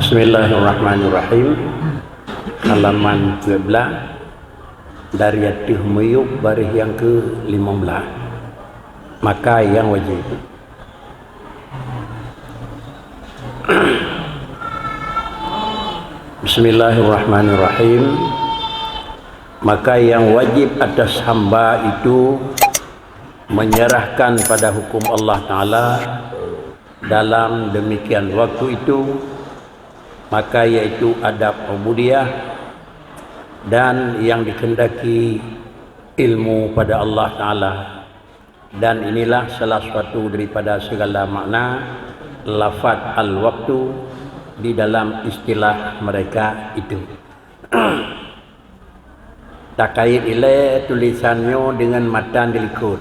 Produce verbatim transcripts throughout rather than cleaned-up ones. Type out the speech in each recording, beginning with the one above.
Bismillahirrahmanirrahim. Halaman dua belas, dari ateueh miyueb baréh nyang keu lima belas. Maka nyang wajéb. Bismillahirrahmanirrahim. Maka yang wajib atas hamba itu menyerahkan pada hukum Allah Ta'ala dalam demikian waktu itu, maka yaitu adab ubudiyah dan yang dikehendaki ilmu pada Allah Ta'ala. Dan inilah salah satu daripada segala makna lafaz al-waktu di dalam istilah mereka itu. Takait ilée tulisan nyoe deungon matan di likot.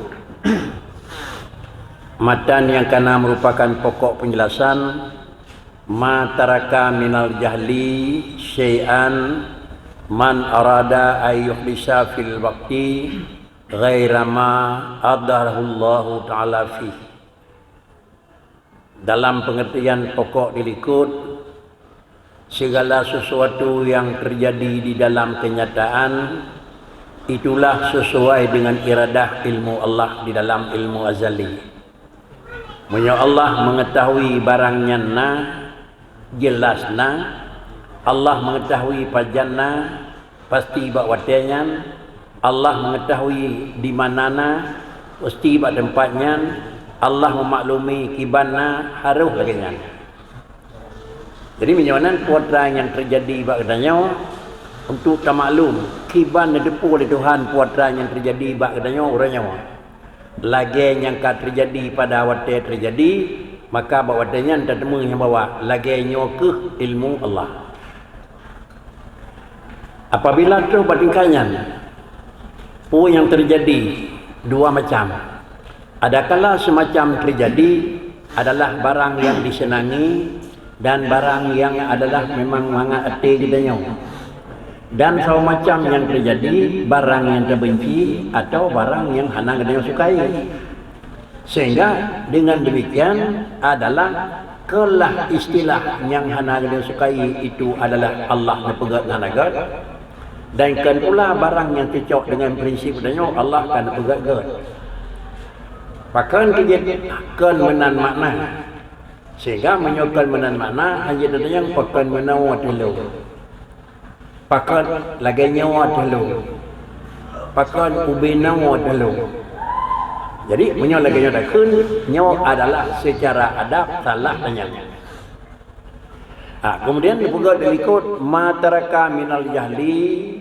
Matan nyang kana merupakan pokok penjelasan, "Ma taraka minal jahli syai'an man arada ay yuhdisa fil waqti ghaira ma adharahullahu ta'ala fih." Dalam pengertian pokok di likot, segala sesuatu yang terjadi di dalam kenyataan, itulah sesuai dengan iradah ilmu Allah di dalam ilmu azali. Meunyoe Allah mengetahui barang nyan na, jelas na, Allah mengetahui pajan na, pasti bak watée nyan, Allah mengetahui di mana na, pasti bak teumpat nyan, Allah memaklumi kiban na, harôh lagée nyan. Jadi, meunyoe nan peue atra nyang teujadi bak geutanyoe, untuk tamaklum, kiban neuteupeue lé Tuhan peue atra nyang teujadi bak geutanyoe uroe nyoe. Lagée nyang ka teujadi pada watée teujadi, maka bak watée nyan tateumé nyang bahwa lagée nyoe kheueh ilmu Allah. Apabila troh bak tingkat nyan, peue nyang teujadi dua macam. Adakala seumacam teujadi adalah barang nyang diseunangi dan barang nyang adalah memang mangat até geutanyoe. Dan saboh macam nyang teujadi, barang nyang teubenci atawa barang nyang hana geutanyoe sukai. Sehingga dengan demikian adalah keulah istilah nyang hana geutanyoe sukai itu adalah Allah neupeugét hana gét, dan kon pula barang nyang cocok dengan prinsip geutanyoe Allah ka neupeugét gét. Pakon keu jeuet kon meunan makna? Sehingga meunyoe kon meunan makna, hanjeuet tatanyong pakon meunoe ateueh lôn. Pakon lagée nyoe ateueh lôn. Pakon ubé noe ateueh lôn. Jadi, meunyoe lagée nyoe takheun, nyoe adalah secara adab salah tanyong. Ha, kemudian neupeugét di likot, "Ma taraka minal jahli,"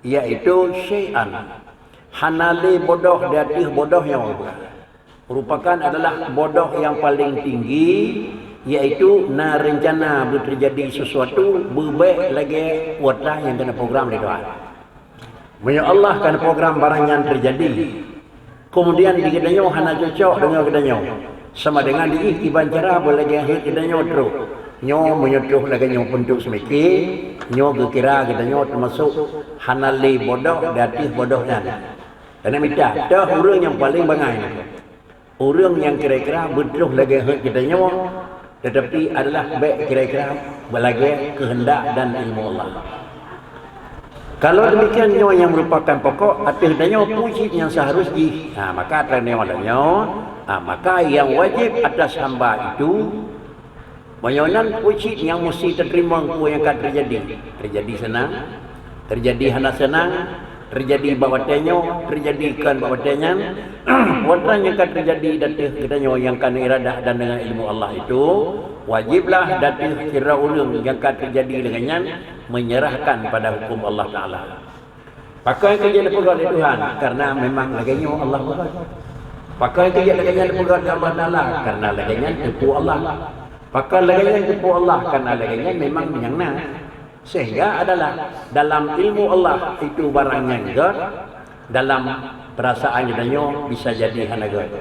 yaitu syai'an. Hana lé bodoh di ateueh bodoh nyoe. Merupakan adalah bodoh nyang paleng tinggi, yaitu na reuncana beuteujadi sesuatu beubek lagée peue atra nyang kana program lé Tuhan. Meunyoe Allah kana program barang nyan teujadi, keumudian di geutanyoe hana cocok deungon geutanyoe, sama dengan di jih kiban cara beulagée heuet geutanyoe troh. Nyoe meunyoe troh lagée nyoe peuntok seumike, nyoe geukira geutanyoe teumasok hana lé bodoh di ateueh bodoh nyan. Hana mita, toh ureuëng nyang paleng bangai. Ureuëng nyang kira-kira beutroh lagée heuet geutanyoe, tetapi adalah bék kira-kira lagée keuheundak dan ilmu Allah. Kalau demikian, nyoe nyang merupakan pokok ateueh tanyoe peue cit nyang seharus jih. Ha, maka tanyoe, ha, maka yang wajib atas hamba itu, meunyoe nan peue cit nyang musti tateurimong peue nyang ka teujadi. Teujadi seunang, teujadi hana seunang, teujadi bak watée nyoe, teujadi kon bak watée nyan, peue nyang ka teujadi di ateueh geutanyoe nyang ka neuiradah dan deungon ilmu Allah itu, wajiblah di ateueh sidroe ureuëng nyang ka teujadi lagée nyan menyerahkan pada hukum Allah Ta'ala. Pakon keu jeuet neupeugét lé Tuhan, karena memang lagée nyoe Allah peugét. Pakon keu jeuet lagée nyan neupeugét lé Allah Ta'ala, karena lagée nyan teupeu Allah. Pakon lagée nyan teupeu Allah, karena lagée nyan memang nyang na. Sehingga adalah dalam ilmu Allah itu barang nyang gét, dalam perasaan geutanyoe bisa jadi hana gét.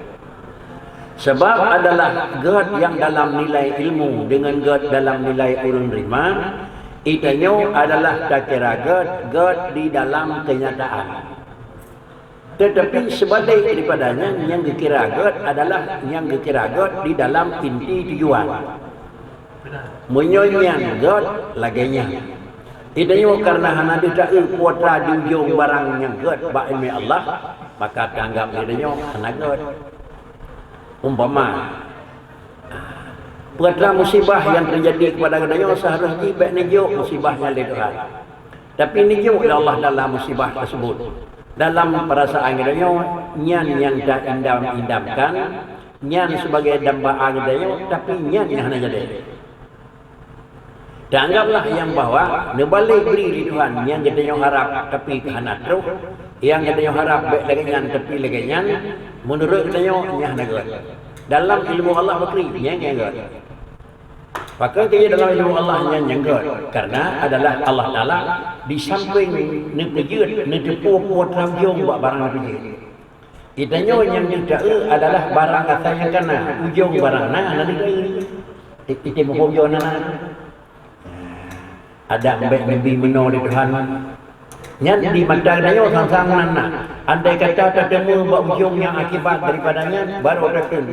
Sabab adalah gét nyang dalam nilai ilmu deungon gét dalam nilai ureuëng beriman, itanyoe adalah takira gét, gét di dalam kenyataan. Tetapi seubalik daripada nyan, nyang geukira gét adalah nyang geukira gét di dalam inti tujuan. Meunyoe nyan gét, lagée nyan. Geutanyoe kareuna hana deuh taeu peue atra di ujong barang nyang gét bak ileumé Allah, maka teuanggab lé geutanyoe hana gét. Umpama, peue atra musibah nyang teujadi keupada geutanyoe, seuharôh jih bék neujok musibah nyan lé Tuhan. Tapi neujok lé Allah Taala musibah tersebut. Dalam peurasaan geutanyoe, nyan nyang taindam-indamkan, nyan sibagai dambaan geutanyoe, tapi nyan nyang hana jadi. Teuanggablah nyang bahwa neubalek bri lé Tuhan nyang geutanyoe harab tapi ka hana troh, nyang geutanyoe harab bék lagée nyan tapi lagée nyan, meunurot geutanyoe nyan hana gét. Dalam ilmu Allah beukri, nyan nyang gét. Pakon keu dalam ilmu Allah nyan nyang gét? Karena adalah Allah Taala di samping neupeujeuet, neuteupeue peue teulam jong bak barang neupeujeuet. Geutanyoe nyang jitaeu adalah barang asai nyang kana, ujong barang na hana neuteue. Ti-, titem huköm jih na. Ada mbek neubi meunoe lé Tuhan. Nyan di mata geutanyoe sang-sang nan na. Andai kata tateumé bak ujong nyang akibat daripada nyan, baru takheun.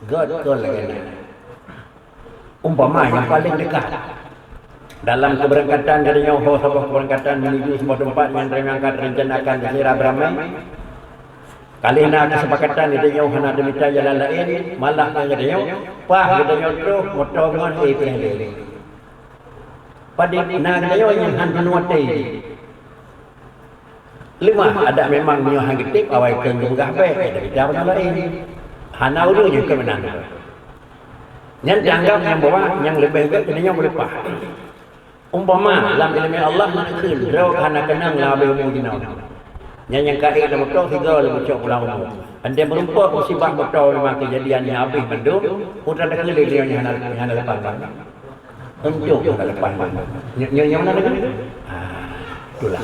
Gét kon lagée nyan. Umpama nyang paleng dekat. Dalam keberangkatan geutanyoe ho saboh keberangkatan menuju saboh teumpat nyang teungoh ka teurencanakan secara beramai. Ka lheueh na keusepakatan geutanyoe hana teumita jalan laén, malah ngon geutanyoe, paih geutanyoe troh moto ngon éh piah lé. Padit na geutanyoe nyang han teunoe watée. Leumah adak memang meunyoe han geutem awai keu geupeugah bék, eh, tapi dah beuna laén. Hana ureuëng nyang keu meunan. Nyan teuanggab nyang bahwa nyang leubeh gét geutanyoe meuleupah. Umpama lam ileumé Allah neukheun droe hana keunong lam habéh umu jinoe. Nyan nyang ka ék lam moto sigoe lom cok pulang umu. Andai meurumpok musibah moto memang keujadian nyang habéh mandum, putra takheun lé nyoe hana, hana leupah. Untung ka leupah. Nyoe, nyoe, nyoe na lagée? Ah, itulah.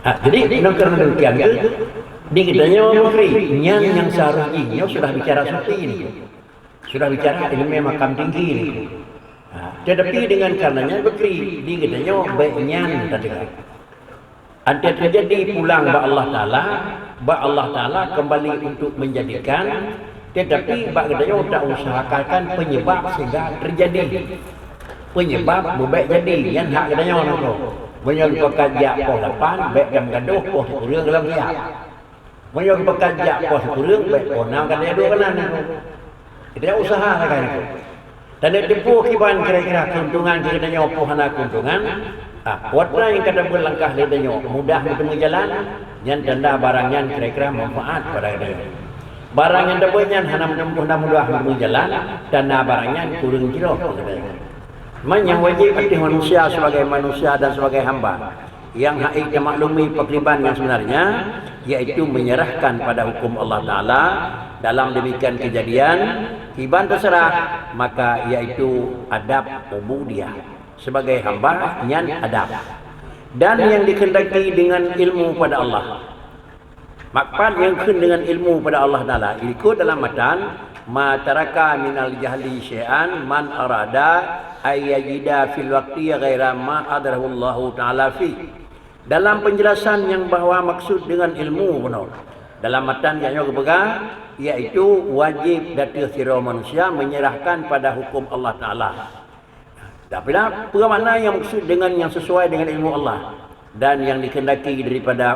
Ah, jadi, nyoe karena demikian ke, di geutanyoe beukri, nyan nyang seharusnya nyoe sudah bicara sufi ni. Sudah bicara ilmu makam tinggi ni. Ah, tetapi dengan karenanya beukri, di geutanyoe bék nyan tadeungoe. Até teujadi pulang bak Allah Taala, bak Allah Taala kembali untuk menjadikan, tetapi bak geutanyoe ta usahakan penyebab sehingga terjadi. Penyebab beubék jadi, nyan hak geutanyoe nangko. Meunyoe geupakat jak poh lapan, bék dan gadoh poh sikureueng lam siap. Meunyoe geupakat jak poh sikureueng, bék poh nam ka teuduek keunan nangko. Geutanyoe usaha sagai nangko. Taneuk teupeue kiban kira-kira keuntungan keu geutanyoe poh hana keuntungan. Ah, peue atra nyang ka tabeuet langkah lé geutanyoe mudah meuteumé jalan, nyan tanda barang nyan kira-kira manfaat pada geutanyoe. Barang nyang tabeuet nyan hana meuteumé, hana mudah meuteumé jalan, tanda barang nyan kureueng jroh keu geutanyoe. Man nyang wajéb ateueh manusia sebagai manusia dan sebagai hamba. Nyang hana tamaklumi pakriban nyang sebenarnya, yaitu menyerahkan pada hukum Allah Taala. Dalam demikian kejadian, kiban terserah, maka yaitu adab ubudiyah. Sebagai hamba, nyan adab. Dan yang dikhendaki dengan ilmu pada Allah. Makpat nyang kheun dengan ilmu pada Allah Taala. Ikut dalam matan, "Ma taraka minal jahli syai'an man arada ay yajida fil waqti ghaira ma adrahullahu ta'ala fi." Dalam penjelasan nyang bahwa maksud dengan ilmu bunoe. Dalam matan nyang nyoe geupeugah, yaitu wajib ateueh sidroe manusia menyerahkan pada hukum Allah Taala. Tapi dah, peue makna nyang maksud dengan nyang sesuai dengan ilmu Allah dan yang dikehendaki daripada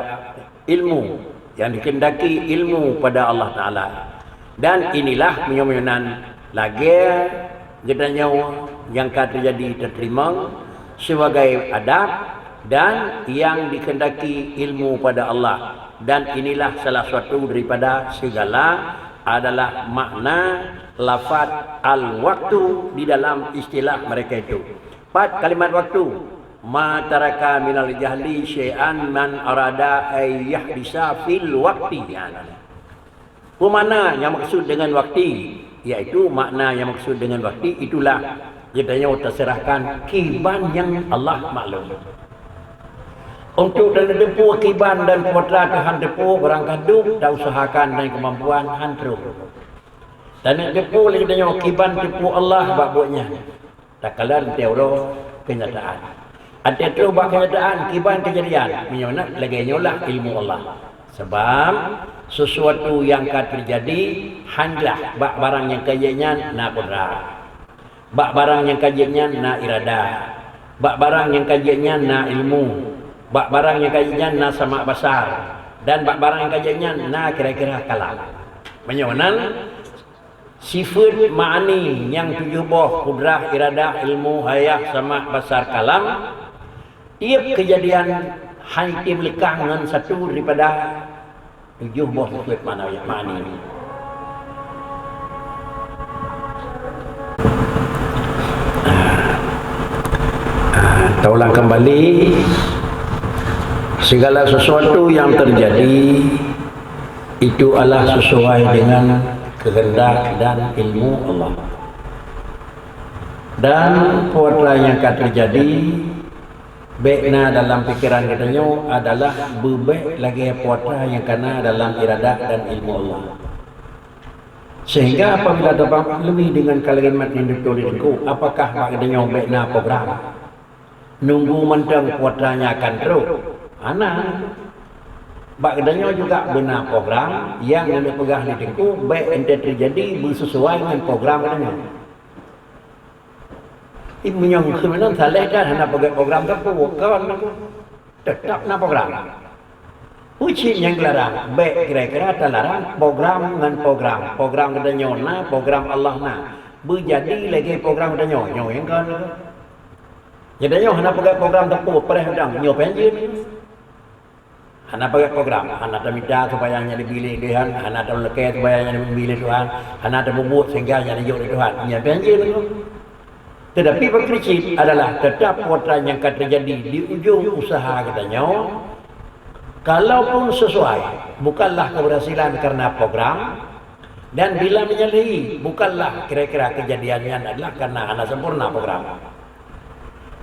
ilmu, yang dikehendaki ilmu pada Allah Taala. Dan inilah meunyoe-meunyoe nan lagée geutanyoe nyang ka teujadi teurimong sibagai adab dan yang dikehendaki ilmu pada Allah. Dan inilah salah satu daripada segala adalah makna lafaz al-waktu di dalam istilah mereka itu. Pat kalimat waktu? Ma taraka minal jahli syai'an man arada ay yahdisa fil wakti. Ya, nah. Peue makna nyang maksud dengan wakti? Yaitu makna nyang maksud dengan wakti itulah geutanyoe taserahkan kiban nyang Allah maklum. Untuk taneuk teupeue kiban dan peue atra Tuhan teupeue, barang ka dum tausahakan dan keumampuan han troh. Taneuk teupeue lé geutanyoe kiban teupeue Allah bak buet nyan. Takalon teuh uroe keunyataan. Até troh bak keunyataan kiban keujadian, meunyoe na lagée nyoe lah ilmu Allah. Sebab sesuatu nyang ka teujadi hán glah bak barang nyang ka jeuet nyan na kudrat. Bak barang nyang ka jeuet nyan na iradah. Bak barang nyang ka jeuet nyan na ilmu. Bak barang nyang ka jeuet nyan na samak basar. Dan bak barang nyang ka jeuet nyan na kira-kira kalam. Meunyoe nan, sifeuet ma'ani nyang tujoh boh, kudrah, iradah, ilmu, hayah, samak, basar, kalam, tieb keujadian hana jitem leukah ngon satu daripada tujoh boh sifeuet ma'ani. Taulang kembali, segala sesuatu yang terjadi itu adalah sesuai dengan kehendak dan ilmu Allah. Dan peue nyang ka terjadi, bék na dalam pikiran geutanyoe adalah beubék lagée peue nyang ka na dalam iradah dan ilmu Allah. Sehingga apabila tapeumaklumi dengan kalimat nyang teutuléh di teungku, apakah bak geutanyoe bék na program? Nunggu mantong peue nyang akan trok? Hana. Bak geutanyoe juga beuna program nyang neupeugah di teungku, bék ente teujadi beusesuai ngon program geutanyoe. Meunyoe keunan saleh kan hana peugét program teupeu, kon teutap na program. Peue cit nyang geularang, bék kira-kira talarang program ngon program. Program geutanyoe na, program Allah na. Beujadi lagée program geutanyoe, nyoe nyang kon. Geutanyoe hana peugét program teupeu, preh udang, nyoe péng jeuet. Hana peugét program, hana tamita supaya nyan dibi lé Tuhan, hana talakée supaya nyan dibi lé Tuhan, hana tapubuet sehingga nyan dijok lé Tuhan. Nyan pih hanjeuet nyoe. Tetapi pakri cit adalah tetap peue nyang ka terjadi di ujong usaha geutanyoe. Kalaupun sesuai, bukanlah keberhasilan karena program, dan bila menyalahi, bukanlah kira-kira kejadian nyan adalah karena hana sempurna program.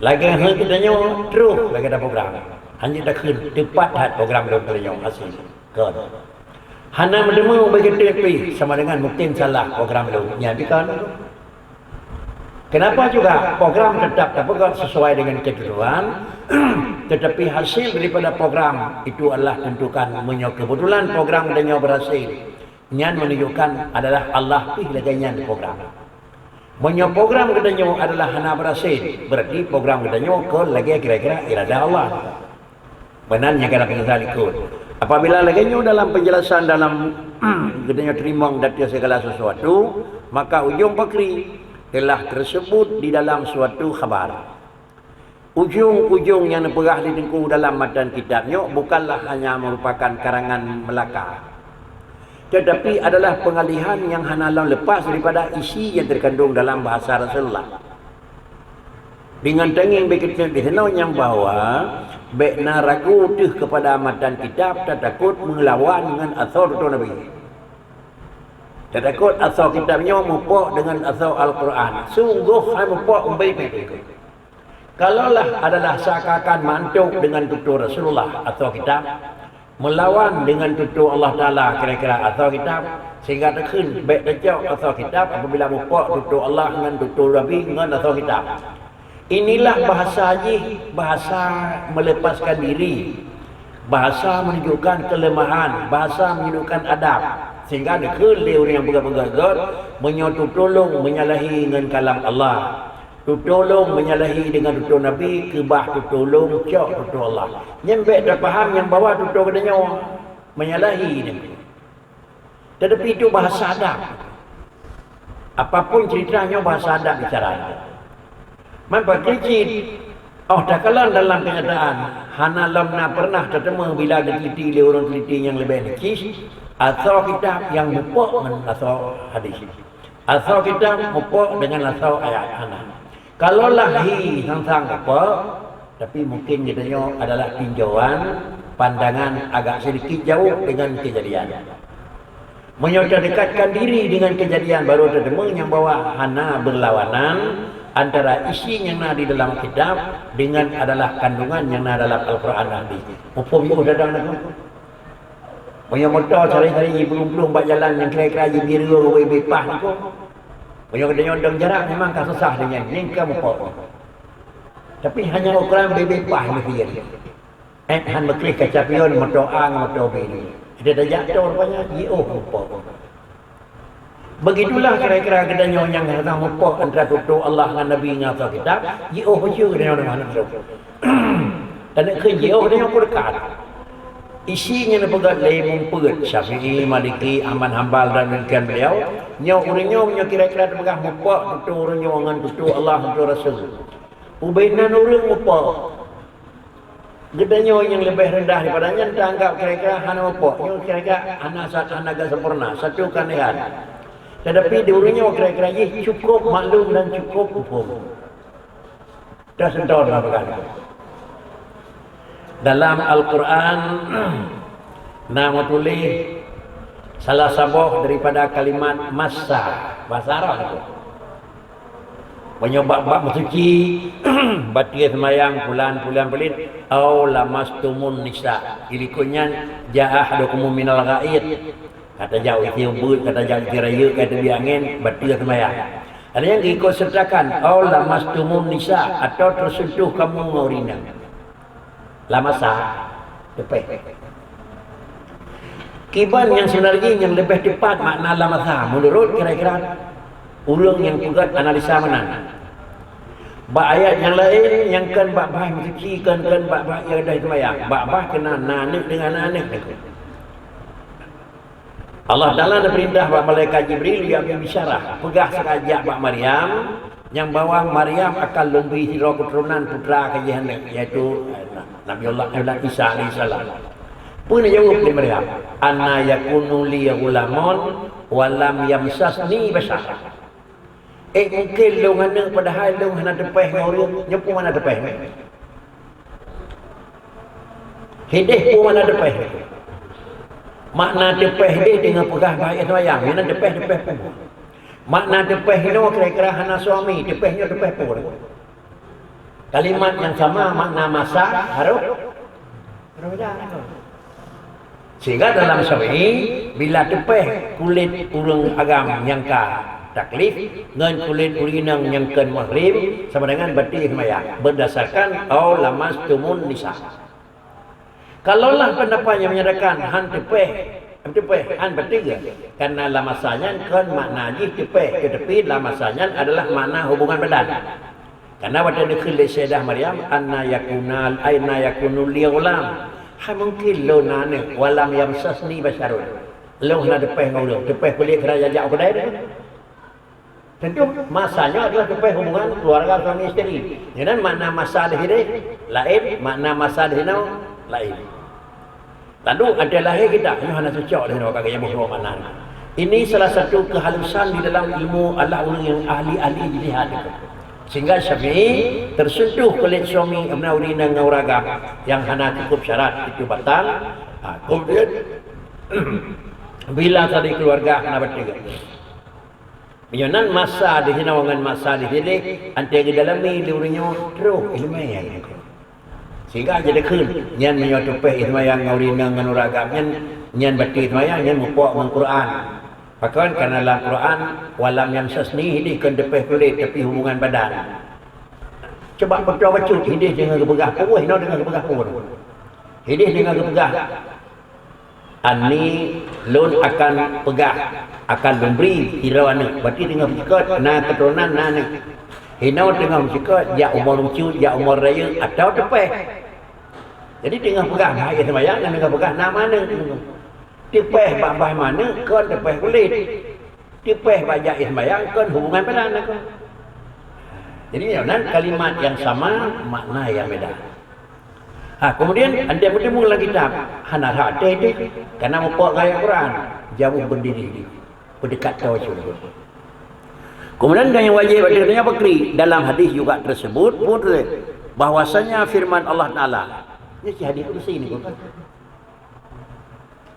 Lagée hai geutanyoe troh lagée ada program. Hanya takheun teupat that program lôn geutanyoe aseue. Kon. Hana meuteumé ubé geuteuk pih sama dengan mungkin salah program lôn. Nyan pih kon. Kenapa juga program tetap tapeugah sesuai dengan ketentuan, tetapi hasil daripada program itu adalah tentukan meunyoe kebetulan program geutanyoe berhasil. Nyan menunjukkan adalah Allah pih lagée nyan program. Meunyoe program geutanyoe adalah hana berhasil, berarti program geutanyoe kon lagée kira-kira irada Allah. Meunan nyang ka tapeugah likot. Apabila lagée nyoe dalam penjelasan dalam geutanyoe teurimong datu segala sesuatu, maka ujong pakri telah tersebut di dalam suatu khabar. Ujong-ujong nyang neupeugah di teungku dalam matan kitab nyoe bukanlah hanya merupakan karangan Melaka, tetapi adalah pengalihan nyang hana lom lepas daripada isi nyang terkandung dalam bahasa Rasulullah. Dengan tangieng beukeuteuek di sinoe nyang bahwa bék na ragu teuh kepada matan kitab, tatakot meulawan ngon asoe tutoe Nabi. Tatakot asoe kitab nyoe mupok dengan asoe Al-Quran. Sunggoh hai mupok ubé-ubé. Kalaulah adalah seakan-akan mantok dengan tutoe Rasulullah asoe kitab, meulawan dengan tutoe Allah Taala kira-kira asoe kitab, sehingga takheun bék tacok asoe kitab apabila mupok tutoe Allah ngon tutoe Nabi ngon asoe kitab. Inilah bahasa jih, bahasa melepaskan diri, bahasa menunjukkan kelemahan, bahasa menunjukkan adab. Sehingga takheun lé ureuëng nyang peugah-peugah gét, meunyoe tutulông menyalahi ngon kalam Allah. Tutulông menyalahi dengan tutoe Nabi, keubah tutulông cok tutoe Allah. Nyan bék tapaham nyang bahwa tutoe geutanyoe menyalahi nyan. Tetapi itu bahasa adab. Apapun cerita nyoe bahasa adab bicara. Man pakri cit, oh takalon dalam kenyataan, hana lom na pernah tateumé bila geuteliti lé ureuëng teliti nyang leubeh necis, asoe kitab nyang mupok ngon asoe hadis. Asoe kitab mupok dengan asoe ayat hana. Kalaulah hi sang-sang mupok, tapi mungkin geutanyoe adalah tinjauan pandangan agak sedikit jauh dengan kejadian. Meunyoe tadekatkan diri dengan kejadian baru tateumé nyang bahwa hana berlawanan antara isi nyang na di dalam kitab dengan adalah kandungan nyang na dalam Al-Quran dan Hadis. Muphom yôh dadang na. Meunyoe moto sehari-hari jiblueng-blueng bak jalan nyang kira-kira jibireue ubé-ubé paih niko. Meunyoe geutanyoe dong jarak memang ka susah deungon nyan ka mupok. Tapi hanya ukuran ubé-ubé paih meusian. Eh han meukreh kaca pion moto A ngon moto B ni. Ida tajak to rupanya jiôh mupok. Begitulah kira-kira geutanyoe nyang hana muphom antara tutoe Allah ngon Nabi ngon Alkitab, jiôh bacut geutanyoe deungon hana trok. Dan kheun jiôh geutanyoe peue dekat. Isi nyang neupeugah lé muphom Syafi'i, Maliki, Ahmad Hambal dan demikian beliau, nyoe ureuëng nyoe meunyoe kira-kira teupeugah muphom tutoe ureuëng nyoe ngon tutoe Allah, tutoe Rasul. Ubé nan ureuëng muphom. Geutanyoe nyang leubeh reundah daripada nyan taanggab kira-kira hana muphom. Nyoe kira-kira hana sa-, hana geusampoereuna, satu keanehan. Tetapi di ureuëng nyoe kira-kira jih cukup maklum dan cukup muphom. Dah sentuh dalam pegang. Dalam Al-Quran na meutuléh salah saboh daripada kalimat massa, bahasa Arab tu. Meunyoe bab-bab meusuci, bateue seumayang pulan-pulan peulét, au lamastumun nisa. Ilikot nyan, jaa ahadukum minal ghaid. Ka tajak u isi ubeut, ka tajak u isi rayeuk, ka teubiet angén, bateue seumayang. Ada nyang geukot sertakan, au lamastumun nisa, atau tersentuh kamu ngon ureuëng inong. Lamasa, teupeh. Kiban nyang sebenar jih nyang leubeh teupat makna lamasa meunurot kira-kira ureuëng nyang peugét analisa meunan. Bak ayat nyang laén nyang kheun bak bah meusuci, kheun, kheun bak bah iébadah seumayang, bak bah keunan na aneuëk deungon na aneuëk. Allah Taala neupeurintah bak malaikat Jibril, "Ya Abi Bisyarah, peugah seurajak bak Maryam, nyang bahwa Maryam akan lôn bri sidroe keuturonan putra keu jih aneuëk, yaitu, eh, Nabiullah, eh, Isa alaihissalam." Peue neujaweueb lé Maryam? "Anna yakunu li ghulamun wa lam yamsasni basyar." Eh, mungkin lôn aneuëk padahai lôn hana teupeh ngon ureuëng, nyoe peue makna teupeh? Hideh peue makna teupeh? Makna teupeh deh teungoh peugah bah seumayang, nyan teupeh, teupeh peue? Makna teupeh inoe kira-kira hana suami, teupeh nyoe teupeh peue? Kalimat nyang sama makna masa harôh, harôh beda. Sehingga dalam Syafi'i, bila teupeh kulét ureuëng agam nyang ka taklif ngon kulét ureuëng inong nyang kheun muhrim, sama dengan bateue seumayang, berdasarkan au lamastumun nisa. Kalaulah pendapat nyang menyatakan han teupeh, teupeh han bateue, karena lamasa nyan kon makna jih teupeh, tetapi lamasa nyan adalah makna hubungan badan. Karena watée neukheun lé Sayyidah Maryam, "Anna yakuna, anna yakunu li ghulam." Hai mungkin lôn na aneuëk, "Wa lam yamsasni basyarun." Lôn hana teupeh ngon ureuëng, teupeh kulét keu raja jak u keudai tu. Tentu, masa nyoe adalah teupeh hubungan keluarga suami isteri. Nyan makna masa di sini laén, makna masa di sinoe laén. Lalu ada lahé kita, nyoe hana cocok lé nyoe ka geunyambung lom makna. Ini salah satu kehalusan di dalam ilmu Allah ureuëng nyang ahli-ahli ijtihad itu. Sehingga Syafi'i tersentuh kulét suami amna ureuëng inong ngon ureuëng agam nyang hana cukup syarat itu batal. Ha, kemudian bila tadi keluarga hana bateue. Meunyoe nan masa di sinoe ngon masa di sini, antée geudalami lé ureuëng nyoe troh iéleumé nyan. Sehingga jadi kheun, nyan meunyoe teupeh seumayang ngon ureuëng inong ngon ureuëng agam nyan, nyan bateue seumayang, nyan muphom ngon Quran. Pakon? Karena lam Quran, "Wa lam yamsasni," hideh kon teupeh kulét, tapi hubungan badan. Cuba peutoe bacut, hideh deungoe geupeugah peue, hinoe deungoe geupeugah peue. Hideh deungoe geupeugah, "Anni, lôn akan peugah, akan lôn bri sidroe aneuëk." Berarti teungoh meucukot na keuturonan na aneuëk. Hinoe teungoh meucukot jak umu lucu, jak umu rayeuk atawa teupeh. Jadi teungoh peugah bah seumayang, teungoh peugah na aneuëk. Teupeh bak bah aneuëk kon teupeh kulét. Teupeh bak jak seumayang kon hubungan badan kon. Jadi nyoe nan kalimat nyang sama, makna nyang beda. Ha, kemudian, andai meuteumé lam kitab, hana that teuh, karena muphom ayat Quran, jauh berdiri, berdekat tawasul. Kemudian, dan yang wajib ada tanya bakri, dalam hadis juga tersebut, pun bahwasanya firman Allah Taala. Ini si hadis kursi ni, bukan?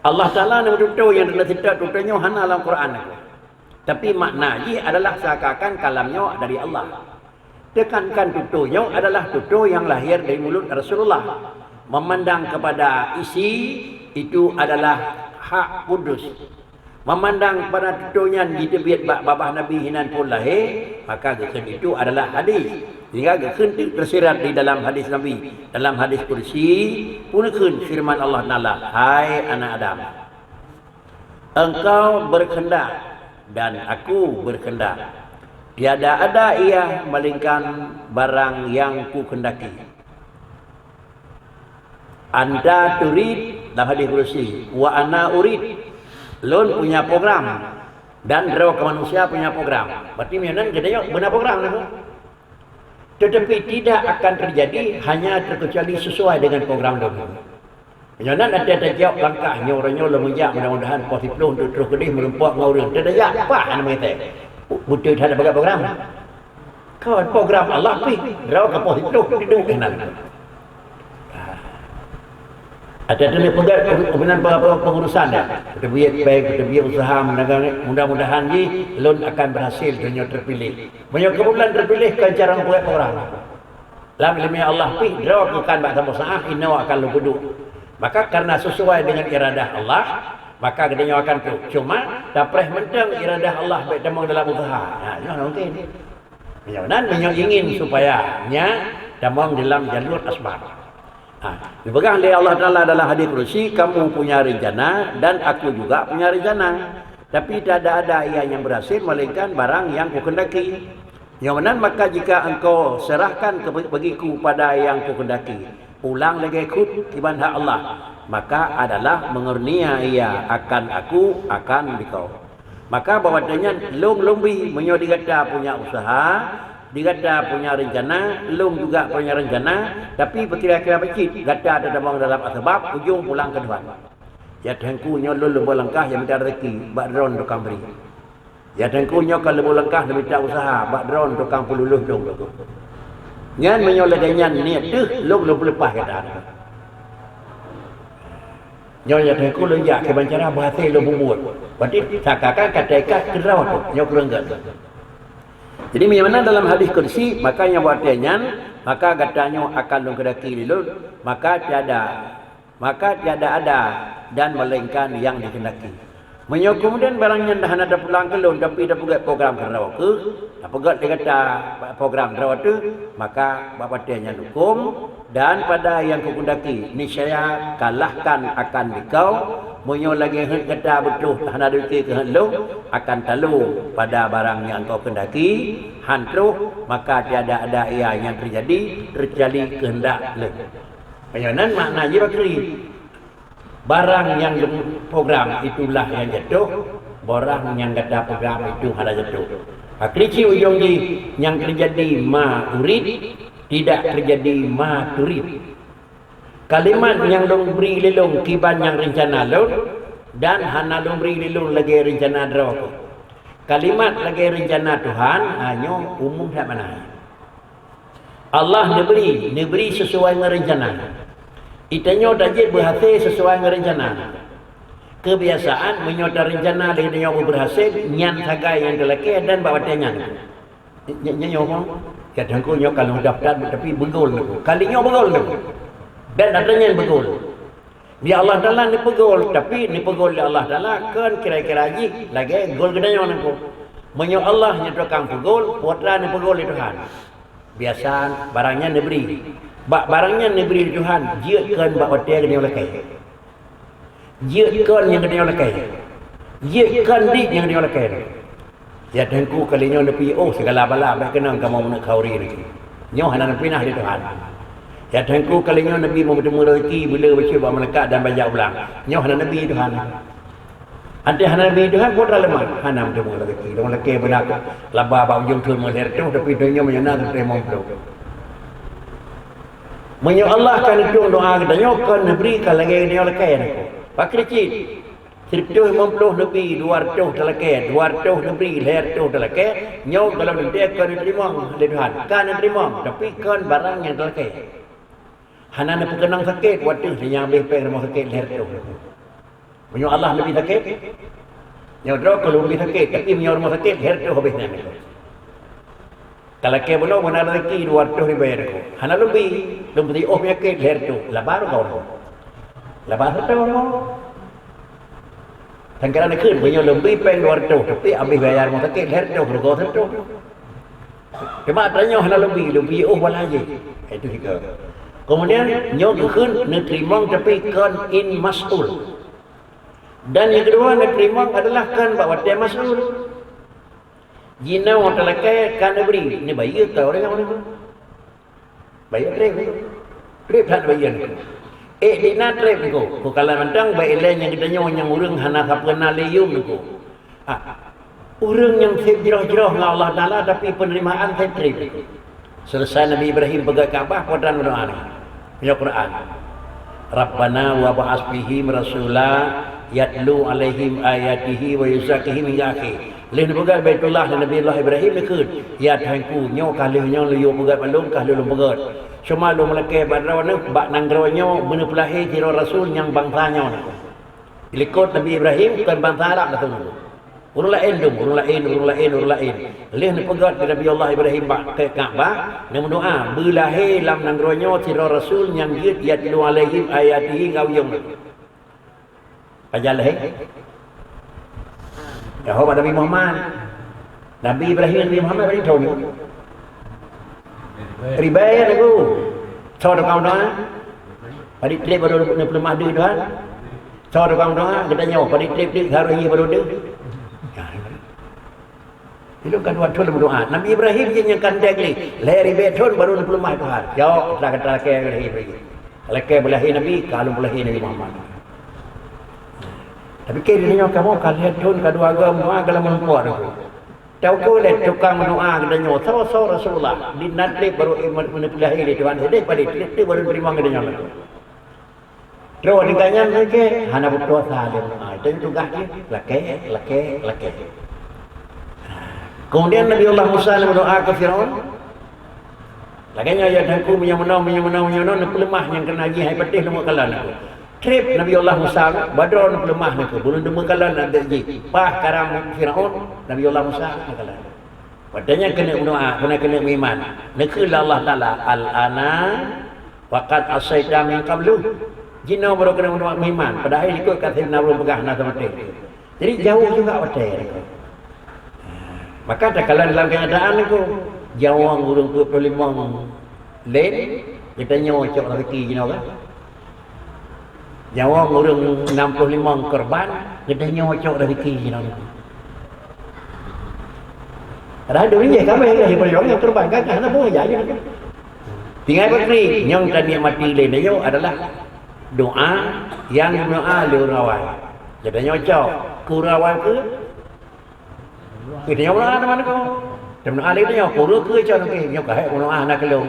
Allah Taala ni betul yang dalam kitab, tutup nyoe hana dalam Quran. Tapi makna jih adalah seakan-akan kalam nyoe dari Allah. Tekankan tutoe nyoe adalah tutoe nyang lahé dari mulut Rasulullah. Meumandang keupada isi, itu adalah hak kudus. Meumandang keupada tutoe nyan jiteubiet bak babah Nabi hinan phon lahé, maka geukheun itu adalah hadis. Sehingga geukheun teuk teusirat di dalam hadis Nabi. Dalam hadis kudsi, pun geukheun firman Allah Taala, "Hai anak Adam, engkau berkehendak dan aku berkehendak. Tiada ada ia melainkan barang yang kukehendaki. Anta turid dalam hadis kudusi, wa ana urid. Lôn punya program dan droe keu manusia punya program. Berarti meunyoe nan geutanyoe beuna program lah. Tetapi tidak akan terjadi hanya terkecuali sesuai dengan program lôn. Meunyoe nan até tajaweueb langkah nyoe uroe nyoe lôn meujak, mudah-mudahan poh siplôh untuk troh keudeh meurumpok ngon ureuëng. Tajak paih hana meuteumé. Beutôi that bak program. Kon program Allah pih, droe keu poh siplôh duek nan. Ada tu peugah hubungan pe- pe- pengurusan dah. Peuteubiet bank, peuteubiet usaha, mudah-mudahan jih lôn akan berhasil, lôn nyoe terpilih. Meunyoe keubeutulan terpilih, kon cara peugah program. Lam ileumèe Allah pih, droe keu kan bak saboh saát, inoe akan lôn peuduek. Maka karena sesuai dengan iradah Allah, maka geutanyoe akan trok. Cuma tapreh mantong iradah Allah bèk tamong dalam usaha. Ha, nyoe hana mungkin. Meunyoe nan, meunyoe ingin supaya nyan tamong dalam jalur asbab. Ha, dipeugah lé Allah Taala dalam hadis kudusi, "Kamu punya rencana dan aku juga punya rencana. Tapi tiada ada ia yang berhasil melainkan barang yang kukehendaki." Nyoe meunan, maka jika engkau serahkan ke- bagiku pada yang kukehendaki, pulang lagèe kheun kiban hak Allah, maka adalah mengaruniai ia akan aku, akan dikau. Maka bak watèe nyan lôn lôn bri, meunyoe di gata punya usaha, di gata punya rencana, lôn juga punya rencana, tapi peukira-kira bacut gata tatamong dalam asbab, ujong pulang keu Tuhan. Ya Tuhanku, nyoe lôn leuboh langkah nyang mita rezeki bak droe tukang bri. Ya Tuhanku, nyoe ka leuboh langkah nyang mita usaha bak droe tukang peululôh dong. Nyan meunyoe lagèe nyan niet teuh, lôn lôn peuleupah gata. Nyoe ya Tuhanku, lôn jak kiban cara beuhasé lôn peubuet. Berarti seakan-akan ka teuikat keudroe teuh, nyoe keureueng gèt. Jadi meunyoe meunan dalam hadis kudusi, maka nyang watèe nyan, maka gata nyoe akan lôn keudaki lé lôn, maka tiada maka tiada ada dan melainkan yang dikehendaki. Meunyoe keumudian barang nyan hana tapulang keu lôn, tapi tapeugèt program keudroe kheueh, tapeugèt lé gata program droe teuh, maka bak watèe nyan hukôm, dan pada yang kukehendaki, niscaya kalahkan akan dikau. Meunyoe lagèe heuet gata beutôi hana deuke keu heuet lôn, akan talô pada barang nyang kau kehendaki, han troh, maka tiada ada ia nyang teujadi, teukecuali keuheundak lôn. Meunyoe nan makna jih bakri. Barang nyang lôn program itulah nyang jatuh, barang nyang gata program itu hana jatuh. Akhé cit ujong jih nyang teujadi ma urid, tidak teujadi ma turid. Kalimat nyang lôn bri lé lôn kiban nyang reuncana lôn, dan hana lôn bri lé lôn lagèe reuncana droe. Kalimat lagèe reuncana Tuhan, ha, nyoe umum that meunan. Allah neubri, neubri sesuai ngon reuncana. Geutanyoe tajeuet beuhasé sesuai ngon reuncana. Keubiasaan, meunyoe tareuncana lé geutanyoe beuhasé, nyan sagai nyang teulakèe dan bak watèe nyan. Nyoe, nyoe, nyoe, ya Teungku, nyoe ka lôn daftar, tapi beugol Teungku. Kali nyoe beugol Teungku. Dan atra nyan beugol. Di Allah Taala neupeugol, tapi neupeugol lé Allah Taala kon kira-kira jih lagèe gol geutanyoe Teungku. Meunyoe Allah nyang tukang peugol, peue atra neupeugol lé Tuhan. Biasa barang nyan neubri. Bak barang nyan neubri lé Tuhan, jeuet kon bak watèe geutanyoe lakèe. Jeuet kon nyang geutanyoe lakèe. Jeuet kon dit nyang geutanyoe lakèe. Ya Teungku, kali nyoe neupiôh sigala bala bèk keunong kamoe meuneuk khauri nyoe. Nyoe hana neupinah lé Tuhan. Ya Teungku, kali nyoe neubi meuteumeung rezeki, beuleu bacut bak meuleukat dan bajak ulang. Nyoe hana neubi Tuhan. Até hana neubi Tuhan, peue atra leumah, hana meuteumeung rezeki. Dong lakèe beuna laba bak ujong thôn meulhèe reutôh, tapi donya meunyoe na teurimong ploh. Meunyoe Allah ka neutueng doa geutanyoe, kon neubri ka lagèe geutanyoe lakèe nyoe. Pakri cit. Sireutôh limong ploh neubri, dua reutôh talakèe, dua reutôh neubri, lhèe reutôh talakèe, nyoe gohlom teuntèe kon neuteurimong lé Tuhan. Ka neuteurimong, tapi kon barang nyang talakèe. Hana neupeukeunong sakét watèe nyang habéh péng rumoh sakét lhèe reutôh. Meunyoe Allah neubri sakét, nyoe droe ka lôn bri sakét, tapi meunyoe rumoh sakét lhèe reutôh habéh nyan. Talakèe bunoe meunan rezeki dua reutôh ribèe Teungku. Hana lôn bri, lôn bri ôh peunyakét lhèe reutôh. Laba rukon. Laba reutôh. Sangkira neukheun, meunyoe lôn bri péng dua reutôh, tapi abéh bayar rumoh sakét lhèe reutôh, rukon reutôh. Teuma tanyoe hana lôn bri, lôn bri ôh bala jih. Itu hika. Kemudian, nyoe geukheun neuteurimong tapi kon in mas'ul. Dan nyang keudua, neuteurimong adalah kon bak watèe mas'ul. Jinoe talakée ka neubri, neubayeue ka ureuëng nyan. Bayeue treb. Treb that bayeue nyan. Eh, di na treb niko. Ku kala mantong bayeue lé nyang geutanyoe nyang ureuëng hana sapeue na lé yum niko. Ah, ureuëng nyang seb jroh-jroh ngon Allah Taala, tapi peunerimaan seb treb. Selesai Nabi Ibrahim peugét Ka'bah, peue tan meudoa nyan? Meunyoe Quran, "Rabbana wa ba'ats fihim rasula yatlu 'alaihim ayatihi wa yuzakkihim," hingga akhé. Lheueh neupeugét Baitullah lé Nabiullah Ibrahim, neukheun, "Ya Tuhanku, nyoe ka lheueh nyoe lôn yue peugét bak lôn, ka lheueh lôn peugét. Cuma lôn meulakée bak droeneuh, bak nanggroe nyoe beuneupeulahé sidroe rasul nyang bansa nyoe." Dilikot Nabi Ibrahim kon bansa Arab langsung. Ureuëng laén dum, ureuëng laén, ureuëng laén, ureuëng laén. Lheueh neupeugét lé Nabi Allah Ibrahim bak Ka'bah, neumeudoa, "Beulahé lam nanggroe nyoe sidroe rasul nyang jeuet yatlu 'alaihim ayatihi," ngon yum. Pajan lahé? Ya, ho bak Nabi Muhammad. Nabi Ibrahim, Nabi Muhammad bari thon. Ribée ya lagu. Soe tukang doa? Padit treb baru neupeuleumah deuh Tuhan. Soe tukang doa? Geutanyoe, padit treb-treb harôh ié baru deuh. Ilôn ka dua thon meudoa. Nabi Ibrahim jih nyang ka ndek lé, lhée ribée thon baru neupeuleumah Tuhan. Jaweueb, kata-kata lakée Ibrahim. Lakée beulahé Nabi, ka lôn beulahé Nabi Muhammad. Tapi keu geutanyoe kamoe ka lhée thon ka dua goe meudoa ka lam meurumpok niko. Tauko lé tukang meudoa geutanyoe, soe-soe Rasulullah, di na treb baru iman, iman peulahé lé Tuhan, sideh padit treb-treb baru teurimong geutanyoe. Troh di gobnyan lagée hana beutôi sa lé meudoa. Itu tugaih jih, lakée, lakée, lakée. Kemudian Nabi Allah Musa meudoa keu Firaun. Lagée nyoe, "Ya Tuhanku, meunyoe meunoe, meunyoe meunoe, meunyoe meunoe, neupeuleumah nyang keunan jih, hai patéh lôn meukalon." Treb Nabi Allah Musa, badroe neupeuleumah niko, bunoe neumeukalon adak jih. Paih karam Firaun, Nabi Allah Musa meukalon. Watée nyan keuneuk meudoa, keuneuk, keuneuk meuiman. Neukheun lé Allah Taala, "Al-ana wa qad asaita min qablu." Jinoe baru keuneuk meudoa meuiman, padahai likot ka Saidina Harun peugah na teumaté. Jadi jaweueb juga watée niko. Maka takalon dalam kenyataan niko, nyawöng ureuëng peuet ploh limong lén, geutanyoe cok raseuki jinoe kan? Nyawöng ureuëng nam ploh limong korban, geutanyoe cok raseuki jinoe. Padahai dunia ka meuhai lé peurjuangan nyang korban kan, hana peue jih. Tinggai beukri, nyang tanikmati lé nyoe adalah doa nyang doa lé ureuëng awai. Geutanyoe cok keu ureuëng awai keu Geutanyoe meudoa teuma niko. Teuma alé geutanyoe, "Peue keu cok nyoe, nyoe ka hek meudoa hana keulong."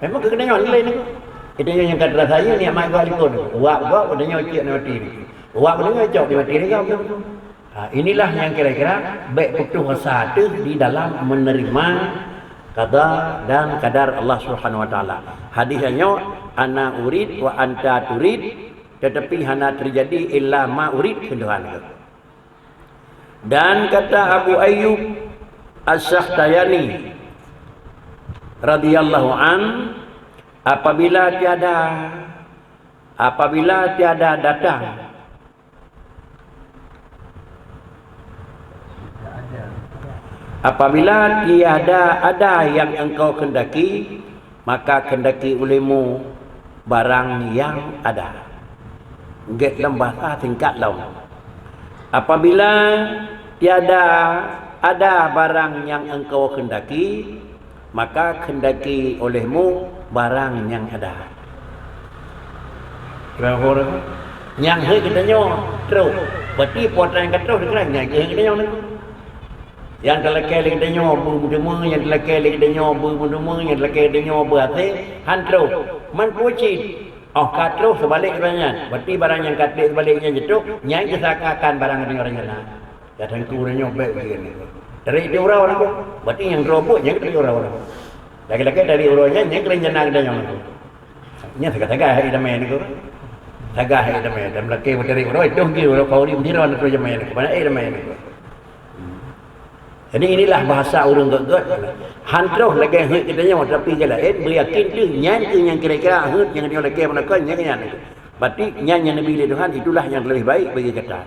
Memang keu geutanyoe nilai niko. Geutanyoe nyang ka teurasa nyoe nikmat geuh likot niko. Wak geuh geutanyoe cek na mati niko. Wak geutanyoe cok di mati niko. Ha, inilah yang kira-kira bék putôh asa teuh di dalam menerima qada dan qadar Allah Subhanahu wa Taala. Hadis nyoe, "Ana urid wa anta turid," tetapi hana terjadi illa ma urid, kheun Tuhan. Dan kata Abu Ayyub As-Sakhtayani radhiyallahu an, apabila tiada, apabila tiada datang, apabila tiada ada yang engkau kehendaki, maka kehendaki olehmu barang yang ada. Gét lom bahasa singkat lom. Apabila tiada ada barang yang engkau kehendaki, maka kehendaki olehmu barang yang ada. Nyang heuet geutanyoe troh. Berarti peue nyang ka troh dikira nyang heuet geutanyoe nyoe. Nyang talakée lé geutanyoe beumeudeumeue, nyang talakée lé geutanyoe beumeudeumeue, nyang talakée geutanyoe beuaté, han troh. Man peue cit? Oh, ka troh seubalek geutanyoe nyan. Berarti barang nyang ka treb seubalek nyan jeuet troh, nyan geusakakan barang geutanyoe rencana. Ya Teungku, uroe nyoe bék ujeuen. Dari di uroe nyoe, berarti nyang droe buet nyang dari uroe nyoe. Lagée-lagée dari uroe nyan nyang rencana geutanyoe nyoe. Nyan sagai-sagai hai damai nyoe. Sagai hai damai, dan lakée dari uroe itu nyoe uroe kauri meusidroe nyoe jamai nyoe. Bana eh damai nyoe. Jadi inilah bahasa ureuëng gét-gét. Han troh lagée heuet geutanyoe, tapi jalan eh beuyakin teuh nyan keuh nyang kira-kira heuet nyang nyoe lakée meunakon nyang nyan. Berarti nyan nyang neubi lé Tuhan itulah yang lebih baik bagi gata.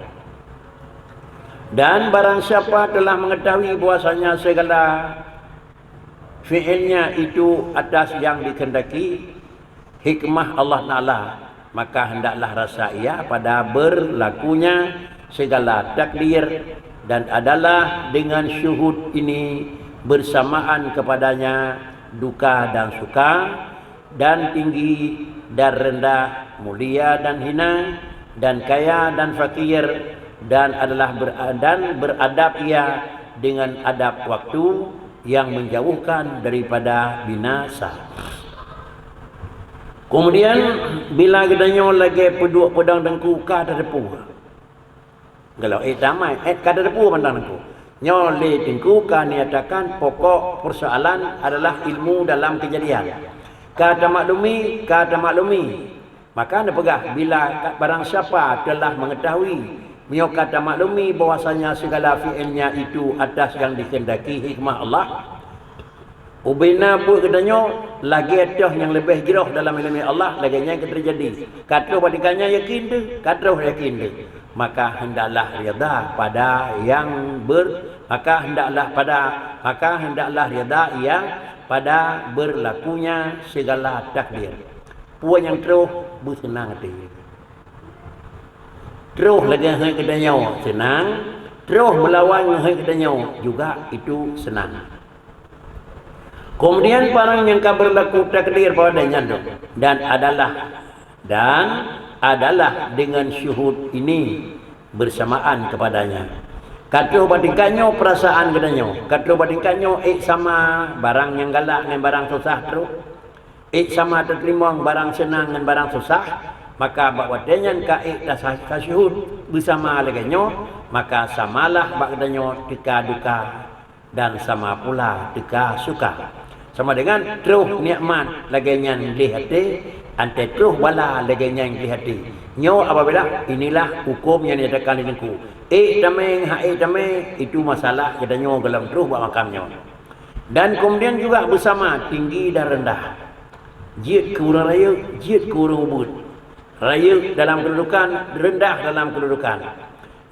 Dan barang siapa telah mengetahui bahwasanya segala fi'ilnya itu atas yang dikehendaki hikmah Allah Taala, maka hendaklah rasa ia pada berlakunya segala takdir Dan adalah dengan syuhud ini bersamaan kepadanya duka dan suka, dan tinggi dan rendah, mulia dan hina, dan kaya dan fakir, dan adalah ber-, dan beradab ia dengan adab waktu yang menjauhkan daripada binasa. Kemudian, bila geutanyoe lagée peuduek peudong teungku ka tateupeue, Geuloe, eh, damai, eh, ka tateupeue mantong teungku. Nyoe lé teungku ka nyatakan pokok persoalan adalah ilmu dalam kejadian. Ka tamaklumi, ka tamaklumi. Maka neupeugah, bila ka, barang siapa telah mengetahui, meunyoe ka tamaklumi bahwasanya segala fi'ilnya itu atas yang dikehendaki hikmah Allah, Ubena buet geutanyoe lagée toh nyang leubeh jroh dalam ileumé Allah, lagée nyan ka teujadi. Ka troh bak tingkat nyan yakin teuh, ka troh yakin teuh. Maka hendaklah rida pada yang ber-, maka hendaklah pada, maka hendaklah rida ia pada berlakunya segala takdir. Peue nyang troh beuseunang até. Troh lagée heuet geutanyoe seunang, troh meulawan ngon heuet geutanyoe juga itu seunang. Kemudian barang nyang ka berlaku takdir pada nyan tu, dan adalah, dan adalah dengan syuhud ini bersamaan kepadanya. Ka troh bak tingkat nyoe perasaan geutanyoe, ka troh bak tingkat nyoe ék sama barang nyang galak ngon barang susah troh, ék sama tateurimong barang seunang ngon barang susah, maka bak watée nyan ka ék tasa-, tasyuhud beusama lagée nyoe, maka samalah bak geutanyoe teuka duka dan sama pula teuka suka. Sama dengan troh nikmat lagée nyan gleh até, anté troh bala lagée nyan gleh até. Nyoe apabila inilah huköm nyang dinyatakan lé Teungku. Ék tamé ngon hak ék tamé, itu masalah geutanyoe gohlom troh bak makam nyoe. Dan kemudian juga beusama tinggi dan rendah. Jeuet keu ureuëng rayeuk, jeuet keu ureuëng ubeuet. Rayeuk dalam kedudukan, rendah dalam kedudukan.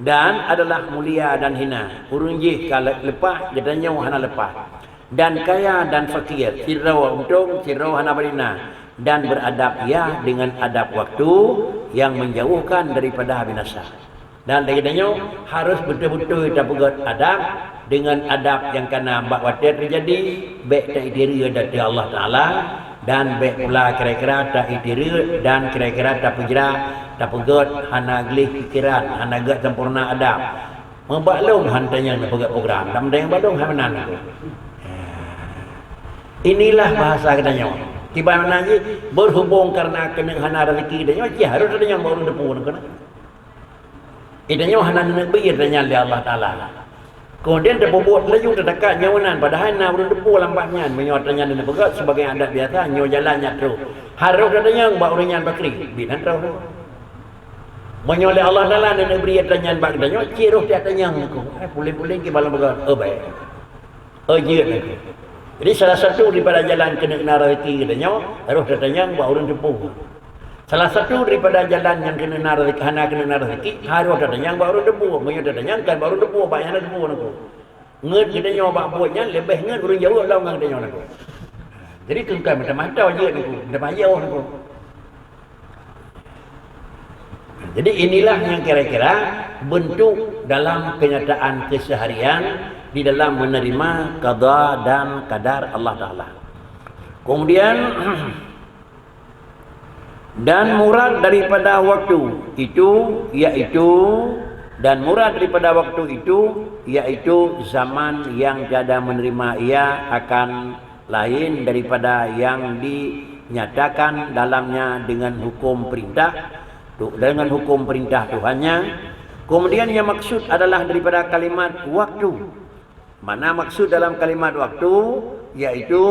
Dan adalah mulia dan hina. Ureuëng jih ka le-, leupah, geutanyoe hana leupah. Dan kaya dan fakir, sidroe untông, sidroe hana beurina. Dan beradab ia dengan adab waktu yang menjauhkan daripada binasa. Dan lagée nyoe harôh beutôi-beutôi tapeugét adab deungon adab nyang kana bak watée teujadi, bék taiteureu ateueh Allah Taala, dan bék pula kira-kira taiteureu dan kira-kira tapeujra, tapeugét hana gleh pikeran, hana gét sampoereuna adab. Meubak lôn han tanyong neupeugét program, dan meudeng bak lôn hai meunan aku. Inilah bahasa geutanyoe. Kiban meunan jih, berhubung karena keuneuk hana rezeki geutanyoe, cit harôh tatanyong bak ureuëng teupeu keuneuk. Geutanyoe hana neuneuk bri geutanyoe lé Allah Taala. Kemudian tapeubuet laju tatakat nyoe nan, padahai na ureuëng teupeu lam bak nyan. Meunyoe ata nyan neupeugét sebagai adat biasa, nyoe jalan nyan troh. Harôh tatanyong bak ureuëng nyan bakri, binan troh. Meunyoe lé Allah Taala neuneuk bri ata nyan bak geutanyoe, cit roh tatanyong aku. Eh, puléng-puléng kiban lam peugét, oh baik. Oh, jeuet lagée. Jadi, salah satu daripada jalan keuneuk na rezeki geutanyoe, harôh tatanyong bak ureuëng teupeu. Salah satu daripada jalan nyang keuneuk na rezeki, hana keuneuk na rezeki, harôh tatanyong bak ureuëng teupeu. Meunyoe tatanyong kan bak ureuëng teupeu, bak nyang na teupeu nangku. Ngeut geutanyoe bak buet nyan leubeh ngeut ureuëng jaweueb lom ngon geutanyoe nangku. Jadi, keu kan mata-mata jeuet nangku, mata-mata jauh nangku. Jadi inilah yang kira-kira bentuk dalam kenyataan keseharian di dalam menerima qada dan qadar Allah Taala. Kemudian, dan murad daripada waktu itu, yaitu, dan murad daripada waktu itu, yaitu zaman yang tiada menerima ia akan lain daripada yang dinyatakan dalamnya dengan hukum perintah, tu-, dengan hukum perintah Tuhannya. Kemudian yang maksud adalah daripada kalimat waktu. Mana maksud dalam kalimat waktu? Yaitu,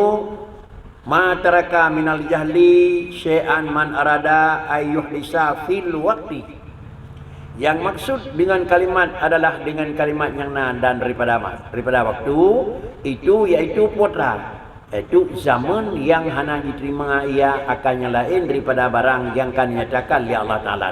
"Ma taraka minal jahli syai'an man arada ay yuhdisa fil waqti." Yang maksud dengan kalimat adalah dengan kalimat nyang na dan daripada ma-, daripada waktu itu, yaitu putra, yaitu zaman yang hana jiterima ia akan nyang laén daripada barang nyang ka dinyatakan lé Allah Taala.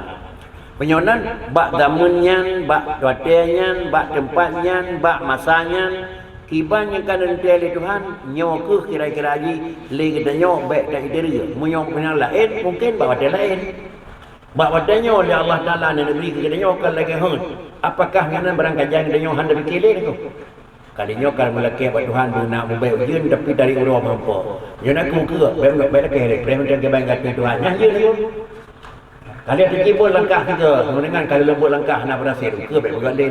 Meunyoe nan, bak zaman nyan, bak watée nyan, bak teumpat nyan, bak masa nyan, kiban nyang ka neuntée lé Tuhan, nyoe kheueh kira-kira jih lé geutanyoe bék taiteureu. Meunyoe nyang laén, mungken bak watée laén. Bak watèe nyoe lé Allah Taala neubri keu geutanyoe kon lagèe heuet. Apakah nyan barang kajai geutanyoe hana piké lé nyoe? Kali nyoe ka meulakèe bak Tuhan, beuna mubèe ujeuen, tapi tarék uroe meurumpok. Nyoe na ku keu, bèk, bèk lakèe lé, preh mantong keuban gaki Tuhan. Nyan jeuet nyoe. Kali teujibeuet langkah tiga, ngon dengan kali leumbot langkah hana beurhasil, keu bèk peugah lé.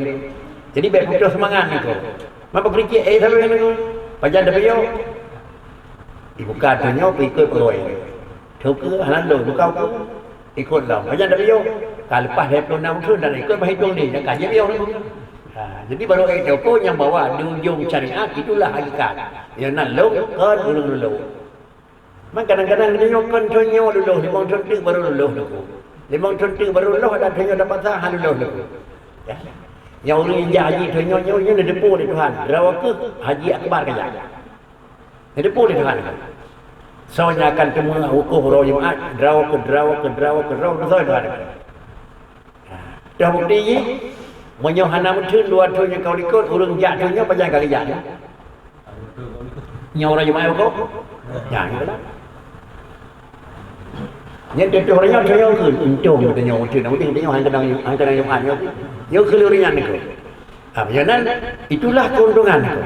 Jadi bèk putoh seumangat nyoe. Meubeukeucik, eh, sabe nyoe. Pajan tapiôh? Ibuka donya, peuikot pegawai. Teuka hana lôn, buka uku. Ikot lom. Pajan tapiôh? Ka leupah lhèe plôh nam thôn dan ikot meuhitông ni, nyang ka jeuet piôh. Ha, jadi baru eh teuka nyang bahwa di ujong syariat itulah hakikat. Nyang nan lôn kon ureueng lulôh. Man kadang-kadang geutanyoe kon thôn nyoe lulôh, limong thôn teuk baru lulôh Teungku. Limong thôn teuk baru lulôh, dan thôn nyoe dapat sah lulôh Teungku. Ya. Nyang ureueng jak haji thôn nyoe, nyoe, nyoe neudeupu lé Tuhan. Droe keuh haji akbar kajak. Neudeupu lé Tuhan. Soe nyang akan teumeu'ah wukuf uroe Jumat, droe keuh, droe keuh, droe keuh, droe keuh, soe Tuhan. Toh bukeuti jih, meunyoe hana meutheun dua thôn nyang ka likot, ureueng jak thôn nyoe pajan ka geujak nyoe? Nyoe uroe Jumat bukon? Nyan, nyan keunan. Nyan tutoh uroe nyoe, thôn nyoe kheun, untông geutanyoe meutheun, meutheun geutanyoe han keunong, han keunong Jumat nyoe. Nyoe kheun ureueng nyan kheun. Ha, meunyoe nan, itulah keuntungan kheun.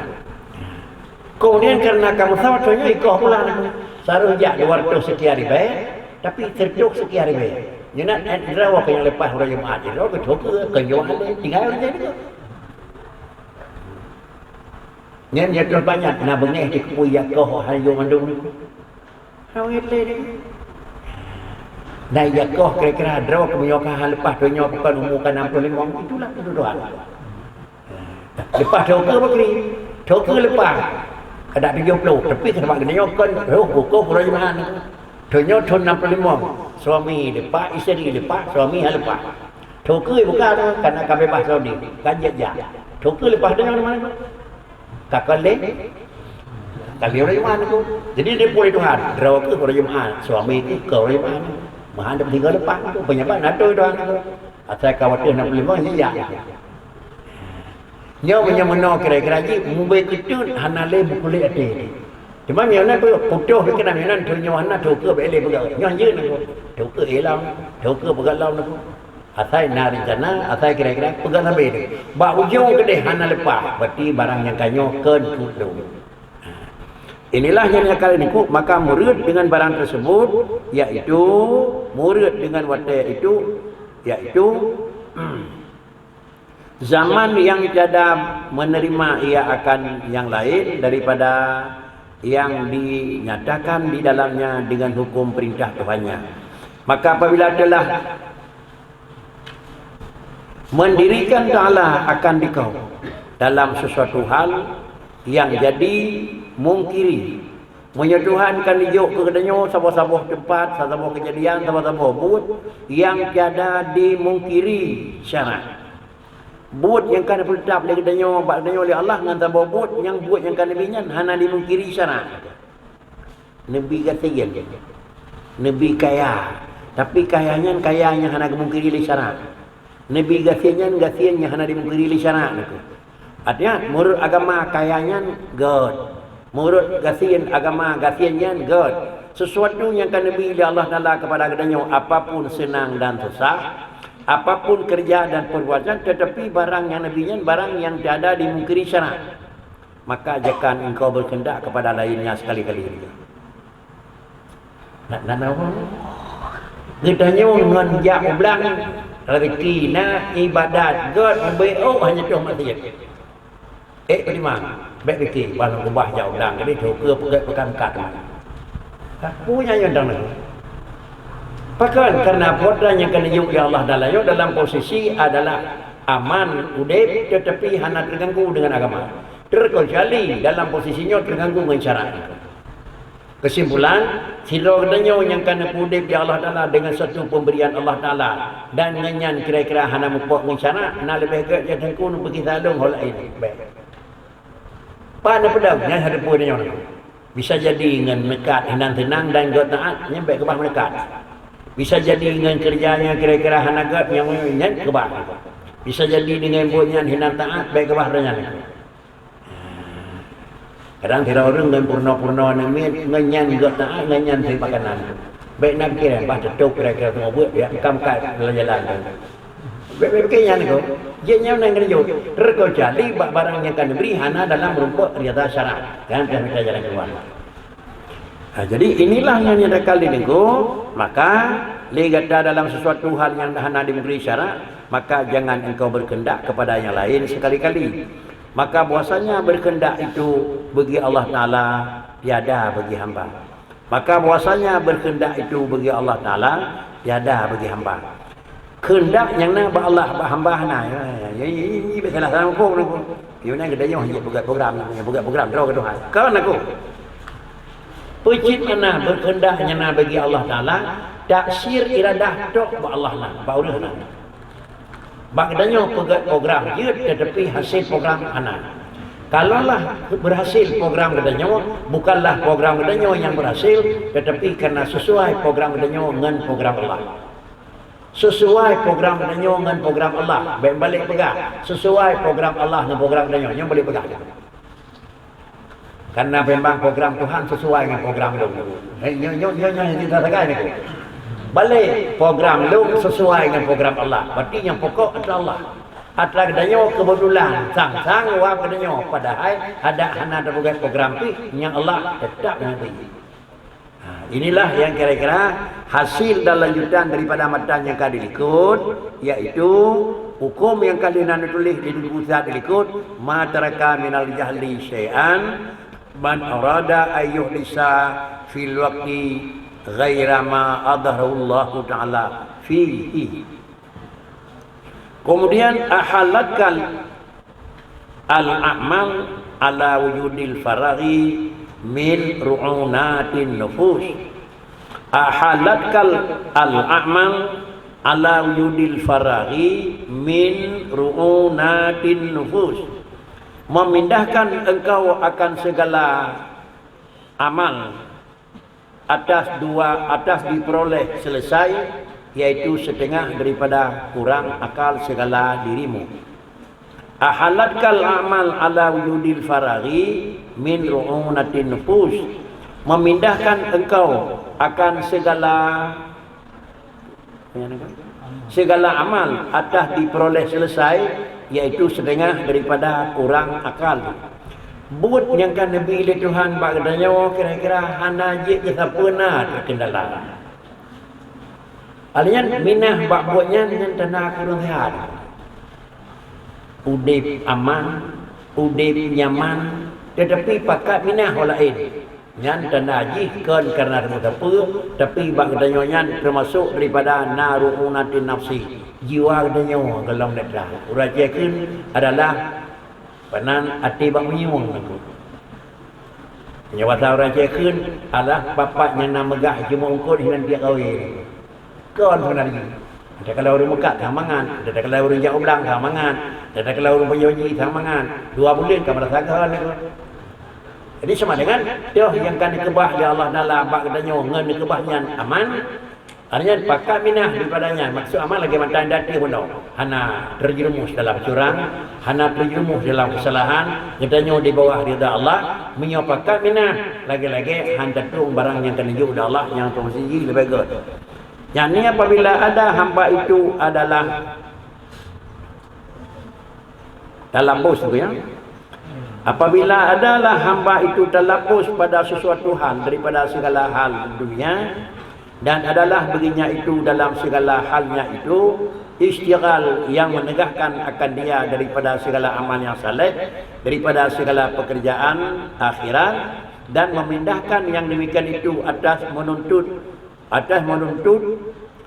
Kemudian karena kamoe sabat thôn nyoe ikoh pula nyoe. Seharusnya jak dua ratus sekian ribèe, tapi seratus sekian ribèe. Nyoe nan, eh, droe keuh nyang leupah uroe Jumat, droe keuh teuka, keu nyoe lé, tinggai ureueng nyan. Nyan, nyan troh banyak na beungèh dikeupui jak koh hayo mandum. Hana beungèh lé nyoe. Na jak koh kira-kira droe keuh meunyoe ka leupah thôn nyoe bukon umu ka enam puluh lima, itulah keuntungan. Leupah teuka bakri, teuka leupah. Kada tujoh ploh, tapi sabab geutanyoe kon roh bukon uroe Jumat. Thôn nyoe thôn enam puluh lima, suami leupah, isteri leupah, suami han leupah. Teuka buka tu, karena ka bebas Saudi, ka jeuet jak. Teuka leupah tu nyoe mana? Ka kon lé? Ka lé uroe Jumat tu. Jadi dipeu lé Tuhan, droe keuh uroe Jumat, suami keuh keu uroe Jumat. Meuhan dah tiga leupah tu, peunyabat na tu Tuhan tu. Asai ka watèe enam puluh lima, jeuet jak. Nyoe meunyoe meunoe kira-kira jih, mubèe keuteut hana lé meukulét até. Cuma meunyoe na putôh keunan, meunyoe na thôn nyoe hana, teuka bèk lé peugah. Nyoe jeuet na, teuka ilong, teuka peugah lom na. Asai na rencana, asai kira-kira peugah sabe tu. Bak ujong keudeh hana leupah, berarti barang nyang ka nyoe kon keu lôn. Inilah yang akan diku, maka murid dengan barang tersebut, yaitu murid dengan watèe itu, yaitu zaman yang tiada menerima ia akan yang lain daripada yang dinyatakan di dalamnya dengan hukum perintah Tuhannya. Maka apabila telah mendirikan Ta'ala akan dikau dalam sesuatu hal yang jadi mungkiri. Meunyoe Tuhan kan dijok keu geutanyoe saboh-saboh teumpat, saboh kejadian, saboh-saboh buet yang tiada dimungkiri syarak. Buet nyang ka neupeutetap lé geutanyoe bak geutanyoe lé Allah ngon saboh buet nyang buet nyang ka neubi nyan hana dimungkiri syarak. Neubi gasien, neubi kaya, tapi kaya nyan kaya nyang hana geumungkiri lé syarak. Neubi gasien nyan gasien nyang hana dimungkiri lé syarak nyoe. Artinya, meunurot agama kaya nyan gèt. Meunurot gasien agama gasien nyan gèt. Sesuatu nyang ka neubi lé Allah Taala kepada geutanyoe, apapun senang dan susah, apapun kerja dan perbuatan, tetapi barang nyang neubi nyan barang nyang tiada dimungkiri syarak. Maka jangan engkau berkehendak kepada lainnya sekali-kali. Nak, nak, nak apa? Geutanyoe ngon jak u blang, rezeki na, ibadat gèt, meubeuk hana toh maksiat. Eh, peutimang, bèk pike, ban ubah jak u blang, jadi teuka peugèt peugah kat. Peue nyang nyoe dang nyoe? Pakon? Karena potra nyang ka neuyue lé Allah Taala nyoe dalam posisi adalah aman udép, tetapi hana terganggu dengan agama. Terkecuali dalam posisi nyoe terganggu ngon syarak. Kesimpulan, sidroe geutanyoe nyang ka neupeuudép lé Allah Taala deungon satu pemberian Allah Taala dan ngon nyan kira-kira hana meupok ngon syarak, na leubeh gèt jak teungku neupeugisa lôn ho laén. Bèk. Pat neupeudong nyan satu peuudép nyoe. Bisa jadi ngon meukat hinan seunang dan gèt taát, nyan bèk keubah meukat. Bisa jadi ngon keureuja nyang kira-kira hana gèt nyang nyan keubah. Bisa jadi deungon buet nyan hinan taát, bèk keubah nyan. Kadang sidroe ureueng ngon peurunoe-peurunoe namiet, ngon nyan gèt taát, ngon nyan sép makanan. Bèk na pikiran, bah teutôp kira-kira teungoh buet, ya, bukan-bukan jalan-jalan tu. Bèk, bèk pikir nyan tu. Jih nyan nyang keuneuk jaweueb. Terkecuali bak barang nyang ka neubri hana dalam rumpok rida syarak. Kan, dah minta jalan keluar. Ha, jadi inilah yang diadakan di Teungku. Maka, lé gata dalam sesuatu hal yang hana dibri syarak, maka jangan engkau berkehendak kepada yang lain sekali-kali. Maka bahwasanya berkehendak itu bagi Allah Taala, tiada bagi hamba. Maka bahwasanya berkehendak itu bagi Allah Taala, tiada bagi hamba. Kehendak nyang na bak Allah, bak hamba hana. Ya, ya, ya, ya, ya, salah, salah hukum tu. Nyoe na geutanyoe hana peugah program, hana peugah program droe keu Tuhan. Kon aku. Peue cit mana berkehendak nyang na bagi Allah Taala, taksir iradah tok bak Allah na, bak ureueng na. Bak geutanyoe peugét program jeuet, tetapi hasil program hana. Kalaulah berhasil program geutanyoe, bukanlah program geutanyoe nyang berhasil, tetapi karena sesuai program geutanyoe ngon program Allah. Sesuai program geutanyoe ngon program Allah. Bèk balek peugah, sesuai program Allah ngon program geutanyoe. Nyoe balek peugah. Karena memang program Tuhan sesuai dengan program lôn. Hei, nyoe, nyoe, nyoe, nyoe, kita sagai ni. Balek program lôn sesuai dengan program Allah. Berarti nyang pokok adalah Allah. Atra geutanyoe kebetulan sang-sang wab geutanyoe, padahai adak hana tapeugah program pih, nyang Allah tetap ngerti. Ha, inilah yang kira-kira hasil dan lanjutan daripada matan yang ka dilikot, yaitu hukum yang ka lheueh na neutuléh di buku siat dilikot, "Ma taraka minal jahli syai'an man arada an yuhdisa fil waqti ghaira ma adharahullahu ta'ala fihi." Kemudian, ahalatkal al-a'mal ala wujudil faraghi min ru'unatin nufus. Ahalatkal al-a'mal ala wujudil faraghi min ru'unatin nufus. Memindahkan engkau akan segala amal atas dua, atas diperoleh selesai, yaitu setengah daripada kurang akal segala dirimu. Ahalatkal amal ala wujudil faraghi min ru'unatin nufus, memindahkan engkau akan segala segala amal atas diperoleh selesai, yaitu setengah daripada kurang akal. Buet nyang ka neubi lé Tuhan bak geutanyoe kira-kira hana jeuet keu sapeue na terkendala. Alèh nyan minah bak buet nyan, nyan tanda kurang sihat. Udép aman, udép nyaman, tetapi pakat minah ureueng laén. Nyan tanda jih kon karena sapeue-sapeue, tapi bak geutanyoe nyan teumasok daripada na ru'unatin nafsi, jiwa geutanyoe golom neutral. Ureueng Aceh kheun adalah panan até bak meunyoe. Nyoe basa ureueng Aceh kheun adalah papat nyang na meugah jimeung eungkôt hinan piak kawé. Kon sebenarnya. Takalon ureueng meukat sama mangat, takalon ureueng jak u blang sama mangat, takalon ureueng peuyoji sama mangat. Dua buleuen ka meurasa geuhon lagoe. Jadi sama dengan toh nyang ka neukeubah lé Allah Taala bak geutanyoe ngon neukeubah nyan aman. Artinya pakat minah daripada nyan. Maksud aman lagèe mantong dati bunoe. Hana terjerumus dalam curang, hana terjerumus dalam kesalahan, geutanyoe di bawah ridha Allah, meunyoe pakat minah, lagèe-lagèe han tatueng barang nyang ka neujok lé Allah nyang teumeusihi leubeh gèt. Yakni apabila ada hamba itu adalah talabus tu ya. Apabila adalah hamba itu talabus pada sesuatu hal daripada segala hal dunia, dan adalah baginya itu dalam segala halnya itu isytighal yang menegahkan akan dia daripada segala amal yang saleh, daripada segala pekerjaan akhirat, dan memindahkan yang demikian itu atas menuntut atas menuntut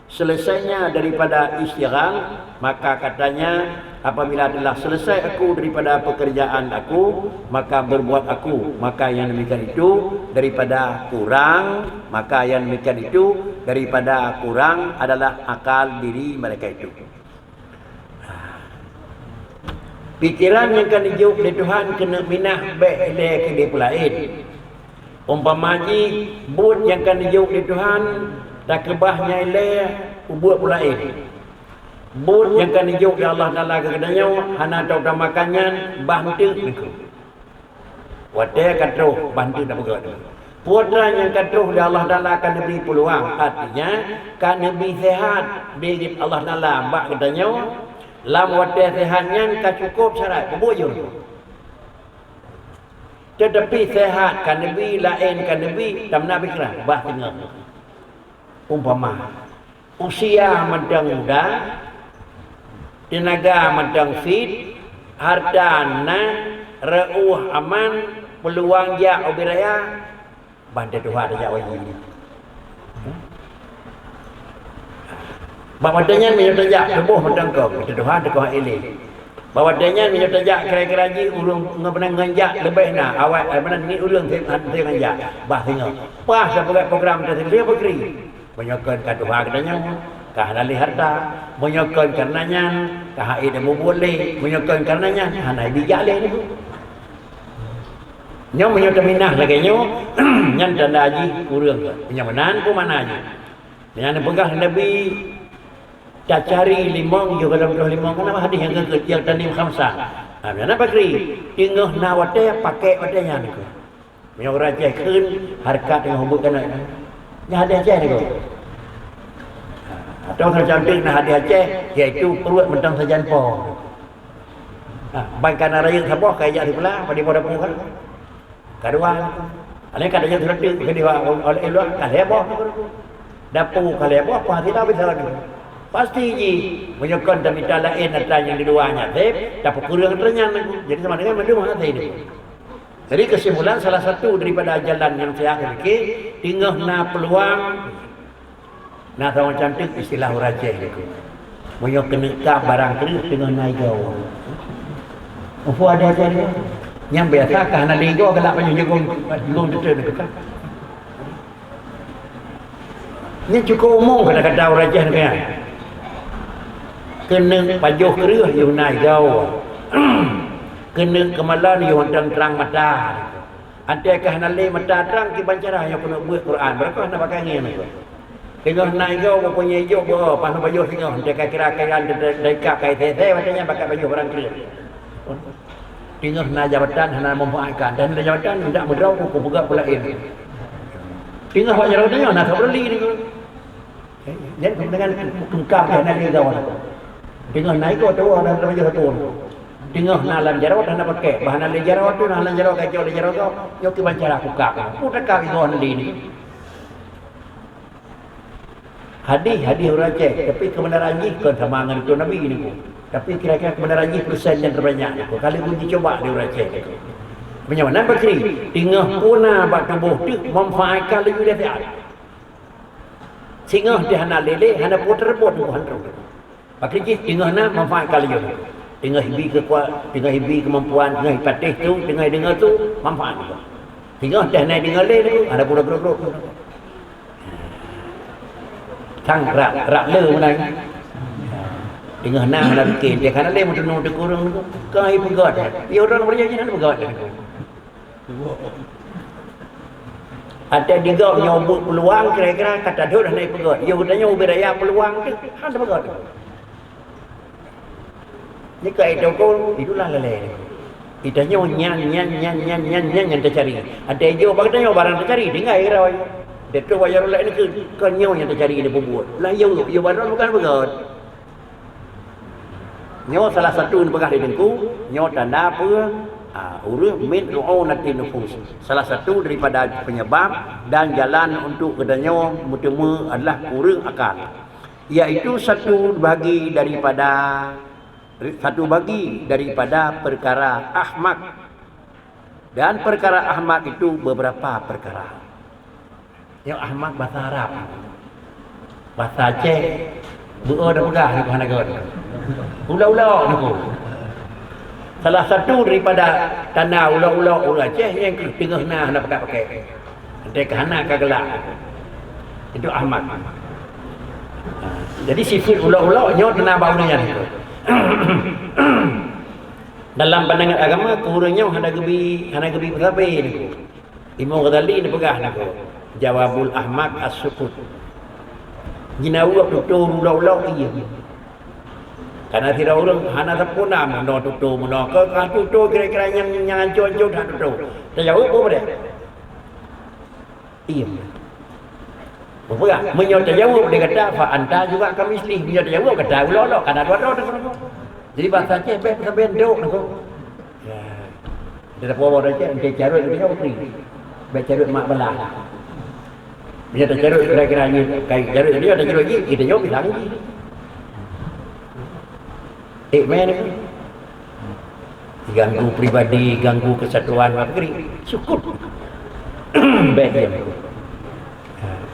selesainya daripada isytighal, maka katanya, apabila telah selesai aku daripada pekerjaan aku, maka berbuat aku, maka yang demikian itu daripada kurang, maka yang demikian itu daripada kurang adalah akal diri mereka itu. Pikeran nyang ka neujok lé Tuhan keuneuk minah bèk ilèe keu peulaén. Umpama jih, buet nyang ka neujok lé Tuhan takeubah nyang ilèe u buet peulaén. Buet nyang ka neujok lé Allah Taala keu geutanyoe hana tautamakan nyan bah eunteuk neukheun. Watèe ka troh bah eunteuk tapeugah tu. Peue treuk nyang ka troh lé Allah Taala ka neubri peuluang, artinya ka neubri seuhat lé Allah Taala bak geutanyoe. Lam watée seuhat nyan ka cukôp syarat, peubuet jeuet. Teutapi seuhat ka neubri, laén ka neubri, tamna pikiran, bah singoh. Umpama, usia mantong muda, teunaga mantong fit, hareuta na, reuôh aman, peuluang jak ubit raya, ban teutuha tajak wajéb. Bak watée nyan meunyoe tajak tuboh mantong kong, teutuha teukoh ilée. Bak watée nyan meunyoe tajak kira-kira jih ureuëng ngon beunang ngon jak leubeh na awai, eh, meunan ni ureuëng ngon jak, bah singoh. Paih sapeugét program teuh sendiri peukri. Meunyoe kon ka tuha geutanyoe, ka hana lé hareuta. Meunyoe kon kareuna nyan, ka han ék tamubuet lé. Meunyoe kon kareuna nyan, hana bijak lé. Nyoe meunyoe teuminah lagée nyoe, nyan tanda jih ureuëng. Meunyoe meunan peue makna jih? Nyan peugah Nabi, tacari limong yoh goh lom troh limong, kan hadis nyang keukeuh, yang tanim khamsa. Nah, nyan apa kri? Teungoh na watée, pakai watée nyan. Meunyoe ureuëng Aceh kheun, hareukat teungoh ubeut keunoe. Nyan hadih Aceh niko. Atau sajan teuk na hadih Aceh, yaitu pruet mantong sajan po. Ha, ban ka na rayeuk saboh, ka ijak sikula, padum po dapu kan? Ka dua. Alai ka rayeuk seureuteuek, ka dua, oleh luwa, ka lhée boh. Dapu ka lhée boh, penghasilan bisa ni. Pasti jih, meunyoe kon tamita laén atra nyang di luwa nyan, seb, tapeukureueng atra nyan. Jadi sama dengan mandum hati ni. Jadi, kesimpulan, salah satu daripada jalan nyang seuhat keu, teungoh na peuluang, na saboh cantik istilah ureuëng Aceh niko. Meunyoe keuneuk kab barang kreueh teungoh na igoe. Muphom ada aja dia. Nyang biasa ka hana lé igoe galak pajoh jagong, jagong teuteu niko kan. Nyan cukôp umum kata-kata ureuëng Aceh nyan. Keuneuk pajoh kreueh yoh na igoe. Keuneuk keumalon yoh mantong trang mata. Antée ka hana lé mata trang kiban cara nyoe keuneuk beuet Quran, barokah na pakai angén niko. Teungoh na igoe bukon nyang ijok beuo, paih na pajoh singoh, antée ka kira-kira dari ka kai sesei, watée nyan pakai pajoh barang kreueh. Teungoh na jabatan hana manfaatkan, dan na jabatan indak meudroe ku peugah pula ini. Teungoh awak jaroe tanyoe na sapeue li niko. Nyan dengan tungkang dia na lé gawa. Teungoh na iko tuwoe dan raja tuwoe. Teungoh na lam jaroe dan na pakai, bah na lé jaroe tu na lam jaroe gajo lé jaroe gawa. Nyoe kiban cara kukak. Ku takak iko hana lé ni. Hadih, hadih ureuëng Aceh, tapi kebenaran jih kon sama ngon Tuhan Nabi niku. Tapi kira-kira kebenaran jih persen nyang terbanyak niku. Kali pun dicuba di ureuëng Aceh niku. Meunyoe nan bakri, teungoh puna bak tuboh teuk manfaatkan laju dah siat. Singoh teuh hana lé-lé, hana peue teureubot niku hantom. Bakri jih teungoh na manfaatkan laju. Teungoh ibi keu kuat, teungoh ibi keumampuan, teungoh ipatéh tu, teungoh ideungoe tu, manfaat niku. Singoh teuh hana ideungoe lé niku, hana peue grok-grok. Sang rak, rak le meunan. Teungoh na hana pike, dia kana le meutunong teukureueng tu. Ka ipeugöt. Yo ureuëng beureuja jih hana peugöt. Ada digop nyoe buet peuluang kira-kira kata dot hana ipeugöt. Yo geutanyoe ubit raya peuluang tu hana peugöt. Ni ka itu ko, itulah lalai. Ita nyoe nyan, nyan, nyan, nyan, nyan, nyan nyang tacari. Ada ijo bak tanyoe barang tacari, tinggai kira wai. Detu wayar ulak ni ke, ke nyoe nyang tacari ni pembuat. Lah yo, yo barang bukan begot. Nyoe salah satu yang peugah di dengku, nyoe tanda apa? Ah, urus min ru'unatin nufus. Salah satu daripada penyebab dan jalan untuk geutanyoe meutemu adalah kurang akal. Yaitu satu bagi daripada, satu bagi daripada perkara ahmak. Dan perkara ahmak itu beberapa perkara. Nyoe ahmak bahasa Arab. Bahasa Aceh, beuo dah peugah niku hana gon. Ulok-ulok niku. Salah satu daripada tanda ulok-ulok ureuëng Aceh nyang teungoh na hana pakai-pakai. Entah ka hana ka gelak. Itu ahmak. Ha, jadi sifat ulok-ulok nyoe teunabawi nyan. Dalam pandangan agama, ureuëng nyoe hana geubi, hana geubi peusabe niku. Imam Ghazali neupeugah niku, Jawabul Ahmak as-sukut. Jinoe tutoe ulok-ulok iya. Karena sidroe ureuëng hana sapeue na meunoe tutoe meunoe, ka tutoe kira-kira nyang, nyang ancô-ancô that tutoe. Tajaweueb peue deh? Iem. Beugah, meunyoe tajaweueb lé gata, fa anta juga kamislih. Meunyoe tajaweueb gata, ulok-ulok, kana dua droe teungku. Jadi bahasa Aceh, bèk sabe entok teungku. Ya. Kita dapat orang Aceh, engke carut dia, bèk carut mak belah. Meunyoe tacarut kira-kira nyoe, kai carut dia, tacarut jih, kita jaweueb bilang jih. Eh, mè ni. Ganggu pribadi, ganggu kesatuan, apa kiri? Sukut. Bèk diam.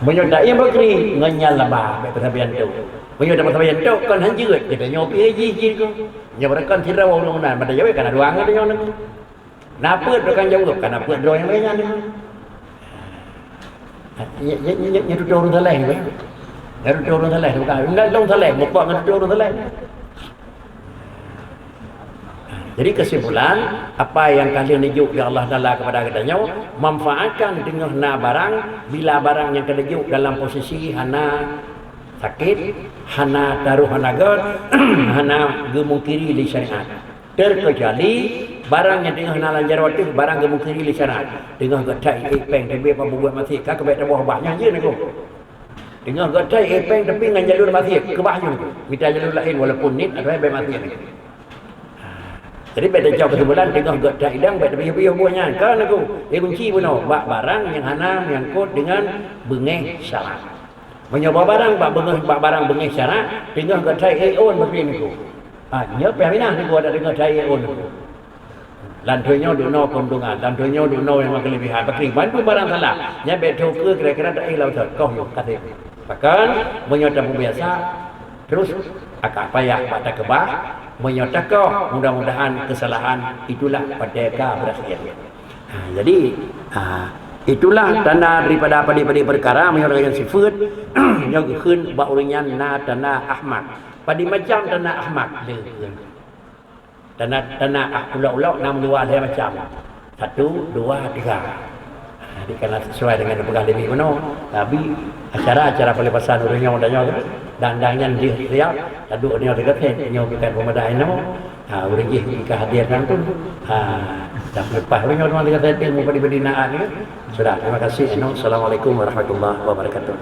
Meunyoe tak iam bakri, ngon nyan laba, bèk peusabian tu. Meunyoe tak peusabian tu, kon hanjeuet, kita nyoe pi jih jih tu. Nyoe beureukan sira ureueng nan, mata jaweueb kana dua ngon nyoe nyoe. Na peuet tukang jaweueb, kana peuet droe nyang laén nyan. Nya, nya, nya, nya tutoe ureueng saleh nyoe. Nya tutoe ureueng saleh, bukan. Nya ureueng saleh, muka ngon tutoe ureueng saleh. Jadi kesimpulan, apa yang ka lheueh neujok lé Allah Taala kepada geutanyoe, manfaatkan teungoh na barang, bila barang nyang ka neujok dalam posisi hana sakét, hana taroh, hana göt, hana geumungkiri lé syariat. Terkecuali barang nyang teungoh na lam jaroe teuh, barang geumungkiri lé syariat. Teungoh göt that ék péng teubiet bak bubuet maséh, ka keubah taboh bah nyan jeuet nyoe. Teungoh göt that ék péng tapi ngon jalur maséh, keubah jeuet nyoe. Mita jalur laén walaupun niet atawa bèk maséh nyoe. Jadi bèk tacok keusimpulan teungoh göt that idang bèk tapiôh-piôh buet nyan. Kon nyoe, eh, kunci bunoe bak barang nyang hana meunyangkot deungon beungéh syarat. Meunyoe bak barang, bak beungéh, bak barang beungéh syarat, teungoh göt that ék ôn bak nyoe. Ah, nyoe pih minah nyoe ada teungoh that ék ôn. Lam donya duek noe keuntungan, lam donya duek noe nyang keuleubihan. Bakri, bandum barang salah. Nyan bèk teuka kira-kira dak éh lam thot. Koh nyoe, ka sép. Bahkan, meunyoe tapeubiasa, terus akan payah bak takeubah. Meunyoe takoh, mudah-mudahan kesalahan itulah pada ka berakhir. Ha, jadi, ha, itulah tanda daripada padé-padé peukara, meunyoe ureueng nyang sifeuet, nyoe geukheun bak ureueng nyan na tanda ahmak. Padé macam tanda ahmak, le geukheun. Tanda, tanda ah, ulok-ulok na meuluwa lhèe macam. Satu, dua, tiga. Ha, jadi kana sesuai dengan peugah lé bunoe, tapi acara-acara pelepasan ureueng nyoe dan nyoe tu, dan, dan nyan di siap, taduek nyoe dekat, eh, nyoe bukan pemuda inoe. Ha, ureueng jih ka hadir nyan tu. Ha, dan lepas ureueng nyoe teuma dekat, eh, mu badi-badi naat ni. Sudah, terima kasih, inoe. Assalamualaikum warahmatullahi wabarakatuh.